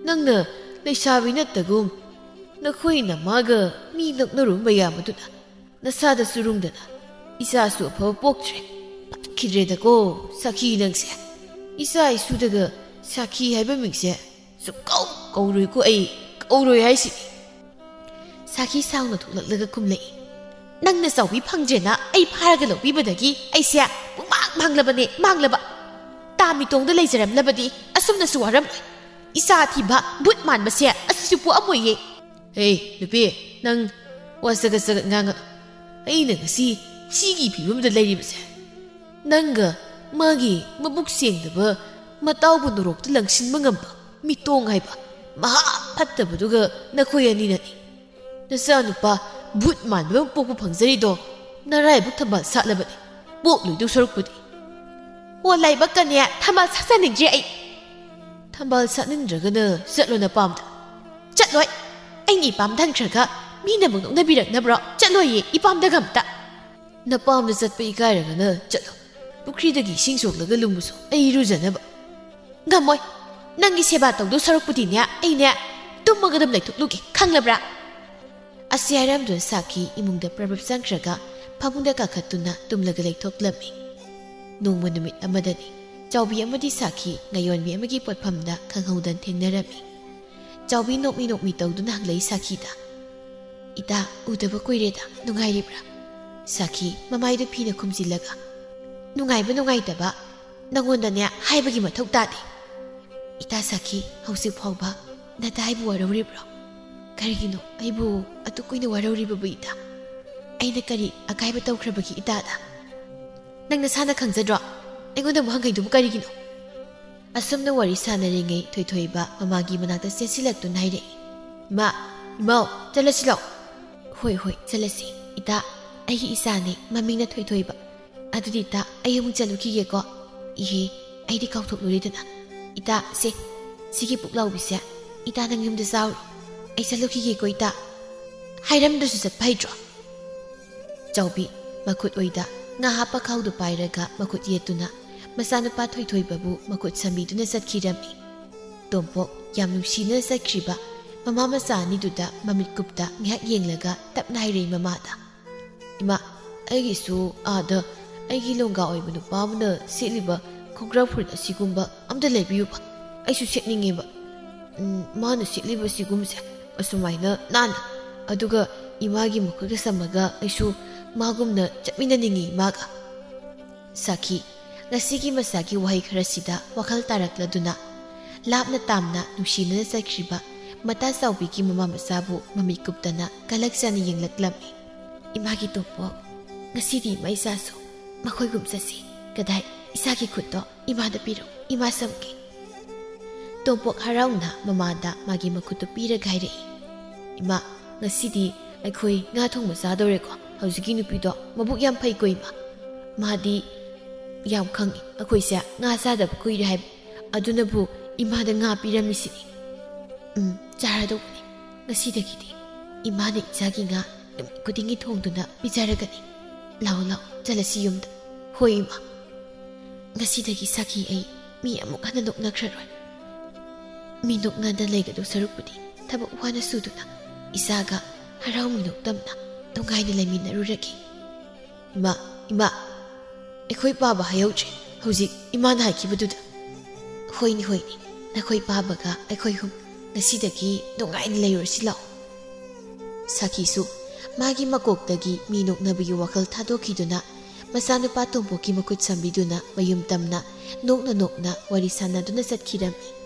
ꯅꯪꯅ ꯂꯩꯁꯥꯕꯤ ꯅꯠꯇꯒꯨꯝ ꯅꯈꯣꯏ ꯅꯃꯥꯒ ꯃꯤ ꯅꯛꯅꯔꯨꯕ ꯃꯌꯥꯝ ꯑꯗꯨꯅ ꯅꯁꯥꯗ ꯆꯨꯔꯨꯡꯗꯅ ꯏꯆꯥꯁꯨ ꯑꯐꯕ ꯄꯣꯛꯇ꯭ꯔꯦ꯫ ꯐꯠꯈꯤꯗ꯭ꯔꯦꯗꯀꯣ ꯁꯥꯈꯤ ꯅꯪꯁꯦ꯫ ꯏꯆꯥ ꯏꯁꯨꯗꯒ ꯁꯥꯈꯤ ꯍꯥꯏꯕ ꯃꯤꯡꯁꯦ ꯁꯨꯛꯀꯧ ꯀꯧꯔꯣꯏꯀꯣ ꯑꯩ, ꯀꯧꯔꯣꯏ ꯍꯥꯏꯁꯤꯅꯤ꯫" ꯁꯥꯈꯤ ꯁꯥꯎꯅ ꯊꯣꯛꯂꯛꯂꯒ ꯈꯨꯝꯂꯛꯏ, "ꯅꯪꯅ ꯆꯥꯎꯕꯤ ꯐꯪꯗ꯭ꯔꯦꯅ ꯑꯩ ꯐꯥꯔꯒ ꯂꯧꯕꯤꯕꯗꯒꯤ ꯑꯩꯁꯦ ꯄꯨꯡꯃꯥꯡ ꯃꯥꯡꯂꯕꯅꯦ, ꯃꯥꯡꯂꯕ꯫ ꯇꯥ ꯃꯤꯇꯣꯡꯗ ꯂꯩꯖꯔꯝꯂꯕꯗꯤ ꯑꯁꯨꯝꯅꯁꯨ ꯋꯥꯔꯝꯂꯣꯏ꯫ ꯏꯆꯥ ꯑꯊꯤꯕ ꯚꯨꯠ ꯃꯥꯟꯕꯁꯦ ꯑꯁꯤꯁꯨ ꯄꯣꯛꯑꯝꯃꯣꯏꯌꯦ꯫" "ꯍꯦ, ꯅꯨꯄꯤ, ꯅꯪ ꯋꯥ ꯆꯒꯠ ꯆꯒꯠ ꯉꯥꯡꯒꯅꯨ꯫ ꯑꯩꯅ ꯉꯁꯤ ꯁꯤꯒꯤ ꯐꯤꯕꯝꯗ ꯂꯩꯔꯤꯕꯁꯦ ꯅꯪꯒ ꯃꯥꯒꯤ ꯃꯕꯨꯛ ꯁꯦꯡꯗꯕ, ꯃꯇꯥꯎꯕ ꯅꯣꯔꯣꯛꯇ ꯂꯪꯁꯤꯟꯕ ꯉꯝꯕ ꯃꯤꯇꯣꯡ ꯍꯥꯏꯕ ꯃꯍꯥ ꯐꯠꯇꯕꯗꯨꯒ ꯅꯈꯣꯏ ꯑꯅꯤꯅꯅꯤ꯫ ꯅꯆꯥꯅꯨꯄꯥ ꯚꯨꯠ ꯃꯥꯟꯕ ꯑꯃ ꯄꯣꯛꯄ ꯐꯪꯖꯔꯤꯗꯣ ꯅꯔꯥꯏꯕꯛ ꯊꯝꯕꯥꯜ ꯁꯥꯠꯂꯕꯅꯤ, ꯄꯣꯛꯂꯣꯏꯗꯧ ꯁꯔꯨꯛꯄꯨꯗꯤ꯫" "ꯑꯣ, ꯂꯥꯏꯕꯛꯀꯅꯦ, ꯊꯝꯕꯥꯜ ꯁꯥꯠꯆꯅꯤꯡꯗ꯭ꯔꯦ ꯑꯩ꯫" "ꯊꯝꯕꯥꯜ ꯁꯥꯠꯅꯤꯡꯗ꯭ꯔꯒꯅ ꯆꯠꯂꯣ ꯅꯄꯥꯝꯗ꯫" "ꯆꯠꯂꯣꯏ꯫ ꯑꯩꯅ ꯏꯄꯥꯝꯗ ꯍꯟꯈ꯭ꯔꯒ ꯃꯤꯅ ꯑꯃꯨꯛ ꯅꯣꯛꯅꯕꯤꯔꯛꯅꯕ꯭ꯔꯣ? ꯆꯠꯂꯣꯏꯌꯦ ꯏꯄꯥꯝꯗꯒ ꯑꯝꯇ꯫" "ꯅꯄꯥꯝꯗ ꯆꯠꯄ ꯏꯀꯥꯏꯔꯒꯅ ꯆꯠꯂꯣ꯫ ꯄꯨꯈ꯭ꯔꯤꯗꯒꯤ ꯏꯁꯤꯡ ꯁꯣꯛꯂꯒ ꯂꯨꯝꯃꯨꯁꯨ ꯑꯩ ꯏꯔꯨꯖꯅꯕ꯫" "ꯉꯝꯃꯣꯏ꯫ ꯅꯪꯒꯤ ꯁꯦꯕꯥ ꯇꯧꯗꯧ ꯁꯔꯨꯛꯄꯨꯗꯤꯅꯦ, ꯑꯩꯅꯦ ꯇꯨꯝꯃꯒ ꯑꯗꯨꯝ ꯂꯩꯊꯣꯛꯂꯨꯒꯦ, ꯈꯪꯂꯕ꯭ꯔꯥ?" ꯑꯁꯤ ꯍꯥꯏꯔꯝꯗꯨꯅ ꯁꯥꯈꯤ ꯏꯃꯨꯡꯗ ꯄ꯭ꯔꯕꯞ ꯆꯪꯈ꯭ꯔꯒ ꯐꯃꯨꯡꯗ ꯀꯥꯈꯠꯇꯨꯅ ꯇꯨꯝꯂꯒ ꯂꯩꯊꯣꯛꯂꯝꯃꯤ꯫ ꯅꯣꯡꯃ ꯅꯨꯃꯤꯠ ꯑꯃꯗꯅꯤ ꯆꯥꯎꯕꯤ ꯑꯃꯗꯤ ꯁꯥꯈꯤ ꯉꯥꯌꯣꯟꯕꯤ ꯑꯃꯒꯤ ꯄꯣꯠꯐꯝꯗ ꯈꯪꯍꯧꯗꯅ ꯊꯦꯡꯅꯔꯝꯃꯤ꯫ ꯆꯥꯎꯕꯤ ꯅꯣꯛꯃꯤ ꯅꯣꯛꯃꯤ ꯇꯧꯗꯨꯅ ꯍꯪꯂꯛꯏ ꯁꯥꯈꯤꯗ, "ꯏꯇꯥ, ꯎꯗꯕ ꯀꯨꯏꯔꯦꯗ, ꯅꯨꯡꯉꯥꯏꯔꯤꯕ꯭ꯔꯥ?" ꯁꯥꯈꯤ ꯃꯃꯥꯏꯗꯨ ꯐꯤꯅ ꯈꯨꯝꯖꯤꯜꯂꯒ, "ꯅꯨꯡꯉꯥꯏꯕ ꯅꯨꯡꯉꯥꯏꯇꯕ ꯅꯉꯣꯟꯗꯅꯦ ꯍꯥꯏꯕꯒꯤ ꯃꯊꯧ ꯇꯥꯗꯦ꯫ ꯏꯇꯥ ꯁꯥꯈꯤ, ꯍꯧꯖꯤꯛ ꯐꯥꯎꯕ ꯅꯗꯥ ꯑꯩꯕꯨ ꯋꯥꯔꯧꯔꯤꯕ꯭ꯔꯣ?" "ꯀꯔꯤꯒꯤꯅꯣ ꯑꯩꯕꯨ ꯑꯗꯨꯛ ꯀꯨꯏꯅ ꯋꯥꯔꯧꯔꯤꯕꯕꯨ, ꯏꯇꯥ? ꯑꯩꯅ ꯀꯔꯤ ꯑꯀꯥꯏꯕ ꯇꯧꯈ꯭ꯔꯕꯒꯦ ꯏꯇꯥꯗ? ꯅꯪ ꯅꯁꯥꯅ ꯈꯪꯖꯗ꯭ꯔꯣ ꯑꯩꯉꯣꯟꯗꯕꯨ ꯍꯪꯒꯩꯗꯨꯕꯨ ꯀꯔꯤꯒꯤꯅꯣ?" ꯑꯁꯨꯝꯅ ꯋꯥꯔꯤ ꯁꯥꯟꯅꯔꯤꯉꯩ ꯊꯣꯏꯊꯣꯏꯕ ꯃꯃꯥꯒꯤ ꯃꯅꯥꯛꯇ ꯆꯦꯟꯁꯤꯜꯂꯛꯇꯨꯅ ꯍꯥꯏꯔꯛꯏ, "ꯏꯃꯥ, ꯏꯃꯥꯎ, ꯆꯠꯂꯁꯤ ꯂꯥꯎ꯫" "ꯍꯣꯏ, ꯍꯣꯏ, ꯆꯠꯂꯁꯤ꯫ ꯏꯇꯥ, ꯑꯩꯒꯤ ꯏꯆꯥꯅꯦ, ꯃꯃꯤꯡꯅ ꯊꯣꯏꯊꯣꯏꯕ꯫ ꯑꯗꯨꯗꯤ ꯏꯇꯥ, ꯑꯩ ꯑꯃꯨꯛ ꯆꯠꯂꯨꯈꯤꯒꯦꯀꯣ꯫" "ꯏꯍꯦ, ꯑꯩꯗꯤ ꯀꯥꯎꯊꯣꯛꯂꯨꯔꯦꯗꯅ꯫ ꯏꯇꯥ, ꯁꯦ, ꯁꯤꯒꯤ ꯄꯨꯛꯂꯥꯎꯕꯤꯁꯦ ꯏꯇꯥ ꯅꯪ ꯌꯨꯝꯗ ꯆꯥꯎꯔꯣ꯫ ꯑꯩ ꯆꯠꯂꯨꯈꯤꯒꯦꯀꯣ ꯏꯇꯥ꯫" ꯍꯥꯏꯔꯝꯗ꯭ꯔꯁꯨ ꯆꯠꯄ ꯍꯩꯇ꯭ꯔꯣ? ꯆꯥꯎꯕꯤ ꯃꯈꯨꯠ ꯑꯣꯏꯗ ꯉꯥ ꯍꯥꯞꯄ ꯈꯥꯎꯗꯨ ꯄꯥꯏꯔꯒ ꯃꯈꯨꯠ ꯌꯦꯠꯇꯨꯅ ꯃꯆꯥꯅꯨꯄꯥ ꯊꯣꯏꯊꯣꯏꯕꯕꯨ ꯃꯈꯨꯠ ꯁꯝꯕꯤꯗꯨꯅ ꯆꯠꯈꯤꯔꯝꯃꯤ꯫ ꯇꯣꯝꯄꯣꯛ ꯌꯥꯝ ꯅꯨꯡꯁꯤꯅ ꯆꯠꯈ꯭ꯔꯤꯕ ꯃꯃꯥ ꯃꯆꯥ ꯑꯅꯤꯗꯨꯗ ꯃꯃꯤꯠ ꯀꯨꯞꯇ ꯉꯥꯏꯍꯥꯛ ꯌꯦꯡꯂꯒ ꯇꯞꯅ ꯍꯥꯏꯔꯛꯏ ꯃꯃꯥꯗ, "ꯏꯃꯥ, ꯑꯩꯒꯤꯁꯨ ꯑꯥꯗ ꯑꯩꯒꯤ ꯂꯣꯡꯒꯥ ꯑꯣꯏꯕ ꯅꯨꯄꯥ ꯑꯃꯅ ꯁꯦꯠꯂꯤꯕ ꯈꯣꯡꯒ꯭ꯔꯥꯎ ꯐꯨꯔꯤꯠ ꯑꯁꯤꯒꯨꯝꯕ ꯑꯝꯇ ꯂꯩꯕꯤꯌꯨꯕ꯫ ꯑꯩꯁꯨ ꯁꯦꯠꯅꯤꯡꯉꯦꯕ꯫ ꯎꯝ, ꯃꯥꯅ ꯁꯦꯠꯂꯤꯕ ꯁꯤꯒꯨꯝꯕꯁꯦ ꯑꯁꯨꯃꯥꯏꯅ ꯅꯥꯟꯅ, ꯑꯗꯨꯒ ꯏꯃꯥꯒꯤ ꯃꯈꯨꯠꯀ ꯁꯝꯃꯒ ꯑꯩꯁꯨ ꯃꯥꯒꯨꯝꯅ ꯆꯠꯃꯤꯟꯅꯅꯤꯡꯉꯤ ꯏꯃꯥꯒ꯫" ꯁꯥꯈꯤ, ꯉꯁꯤꯒꯤ ꯃꯆꯥꯒꯤ ꯋꯥꯍꯩ ꯈꯔꯁꯤꯗ ꯋꯥꯈꯜ ꯇꯥꯔꯛꯂꯗꯨꯅ ꯂꯥꯞꯅ ꯇꯥꯝꯅ ꯅꯨꯡꯁꯤꯅꯅ ꯆꯠꯈ꯭ꯔꯤꯕ ꯃꯇꯥ ꯆꯥꯎꯕꯤꯒꯤ ꯃꯃꯥ ꯃꯆꯥꯕꯨ ꯃꯃꯤꯠ ꯀꯨꯞꯇꯅ ꯀꯂꯛꯆꯅ ꯌꯦꯡꯂꯛꯂꯝꯃꯤ꯫ "ꯏꯃꯥꯒꯤ ꯇꯣꯝꯄꯣꯛ, ꯉꯁꯤꯗꯤ ꯏꯃꯥ ꯏꯆꯥꯁꯨ ꯃꯈꯣꯏꯒꯨꯝ ꯆꯠꯁꯤ꯫ ꯀꯗꯥꯏ, ꯏꯆꯥꯒꯤ ꯈꯨꯠꯇꯣ ꯏꯃꯥꯗ ꯄꯤꯔꯣ, ꯏꯃꯥ ꯁꯝꯒꯦ꯫" ꯇꯣꯝꯄꯣꯛ ꯍꯔꯥꯎꯅ ꯃꯃꯥꯗ ꯃꯥꯒꯤ ꯃꯈꯨꯠꯇꯨ ꯄꯤꯔꯒ ꯍꯥꯏꯔꯛꯏ, "ꯏꯃꯥ, ꯉꯁꯤꯗꯤ ꯑꯩꯈꯣꯏ ꯉꯥ ꯊꯣꯡꯕ ꯆꯥꯗꯧꯔꯦꯀꯣ꯫ ꯍꯧꯖꯤꯛꯀꯤ ꯅꯨꯄꯤꯗꯣ ꯃꯕꯨꯛ ꯌꯥꯝ ꯐꯩꯀꯣ ꯏꯃꯥ꯫ ꯃꯥꯗꯤ ꯌꯥꯝ ꯈꯪꯉꯤ, ꯑꯩꯈꯣꯏꯁꯦ ꯉꯥ ꯆꯥꯗꯕ ꯀꯨꯏꯔꯦ ꯍꯥꯏꯕ, ꯑꯗꯨꯅꯕꯨ ꯏꯃꯥꯗ ꯉꯥ ꯄꯤꯔꯝꯃꯤꯁꯤꯅꯤ꯫" "ꯎꯝ, ꯆꯥꯔꯗꯧꯕꯅꯤ꯫ ꯉꯁꯤꯗꯒꯤꯗꯤ ꯏꯃꯥꯅ ꯏꯆꯥꯒꯤ ꯉꯥ ꯅꯨꯃꯤꯠ ꯈꯨꯗꯤꯡꯒꯤ ꯊꯣꯡꯗꯨꯅ ꯄꯤꯖꯔꯒꯅꯤ꯫ ꯂꯥꯛꯑꯣ, ꯂꯥꯛꯑꯣ, ꯆꯠꯂꯁꯤ ꯌꯨꯝꯗ꯫" "ꯍꯣꯏ ꯏꯃꯥ꯫ ꯉꯁꯤꯗꯒꯤ ꯁꯥꯈꯤ ꯑꯩ ꯃꯤ ꯑꯃꯨꯛ ꯍꯟꯅ ꯅꯣꯛꯅꯈ꯭ꯔꯔꯣꯏ꯫ ꯃꯤ ꯅꯣꯛꯅꯗ ꯂꯩꯒꯗꯧ ꯁꯔꯨꯛꯄꯨꯗꯤ ꯊꯕꯛ ꯋꯥꯅ ꯁꯨꯗꯨꯅ ꯏꯆꯥꯒ ꯍꯔꯥꯎ ꯃꯤꯅꯣꯛ ꯇꯝꯅ ꯅꯨꯡꯉꯥꯏꯅ ꯂꯩꯃꯤꯟꯅꯔꯨꯔꯒꯦ꯫" "ꯏꯃꯥ, ꯏꯃꯥ, ꯑꯩꯈꯣꯏ ꯄꯥꯕ ꯍꯥꯏꯍꯧꯗ꯭ꯔꯦ ꯍꯧꯖꯤꯛ ꯏꯃꯥꯅ ꯍꯥꯏꯈꯤꯕꯗꯨꯗ꯫" "ꯍꯣꯏꯅꯦ, ꯍꯣꯏꯅꯦ, ꯅꯈꯣꯏ ꯄꯥꯕꯒ ꯑꯩꯈꯣꯏ ꯍꯨꯝ ꯉꯁꯤꯗꯒꯤ ꯅꯨꯡꯉꯥꯏꯅ ꯂꯩꯔꯨꯔꯁꯤ ꯂꯥꯛꯑꯣ꯫" ꯁꯥꯈꯤꯁꯨ ꯃꯥꯒꯤ ꯃꯀꯣꯛꯇꯒꯤ ꯃꯤ ꯅꯣꯛꯅꯕꯒꯤ ꯋꯥꯈꯜ ꯊꯥꯗꯣꯛꯈꯤꯗꯨꯅ ꯃꯆꯥꯅꯨꯄꯥ ꯇꯣꯝꯄꯣꯛꯀꯤ ꯃꯈꯨꯠ ꯁꯝꯕꯤꯗꯨꯅ ꯃꯌꯨꯝ ꯇꯝꯅ ꯅꯣꯛꯅ ꯅꯣꯛꯅ ꯋꯥꯔꯤ ꯁꯥꯟꯅꯗꯨꯅ ꯆꯠꯈꯤꯔꯝꯃꯤ꯫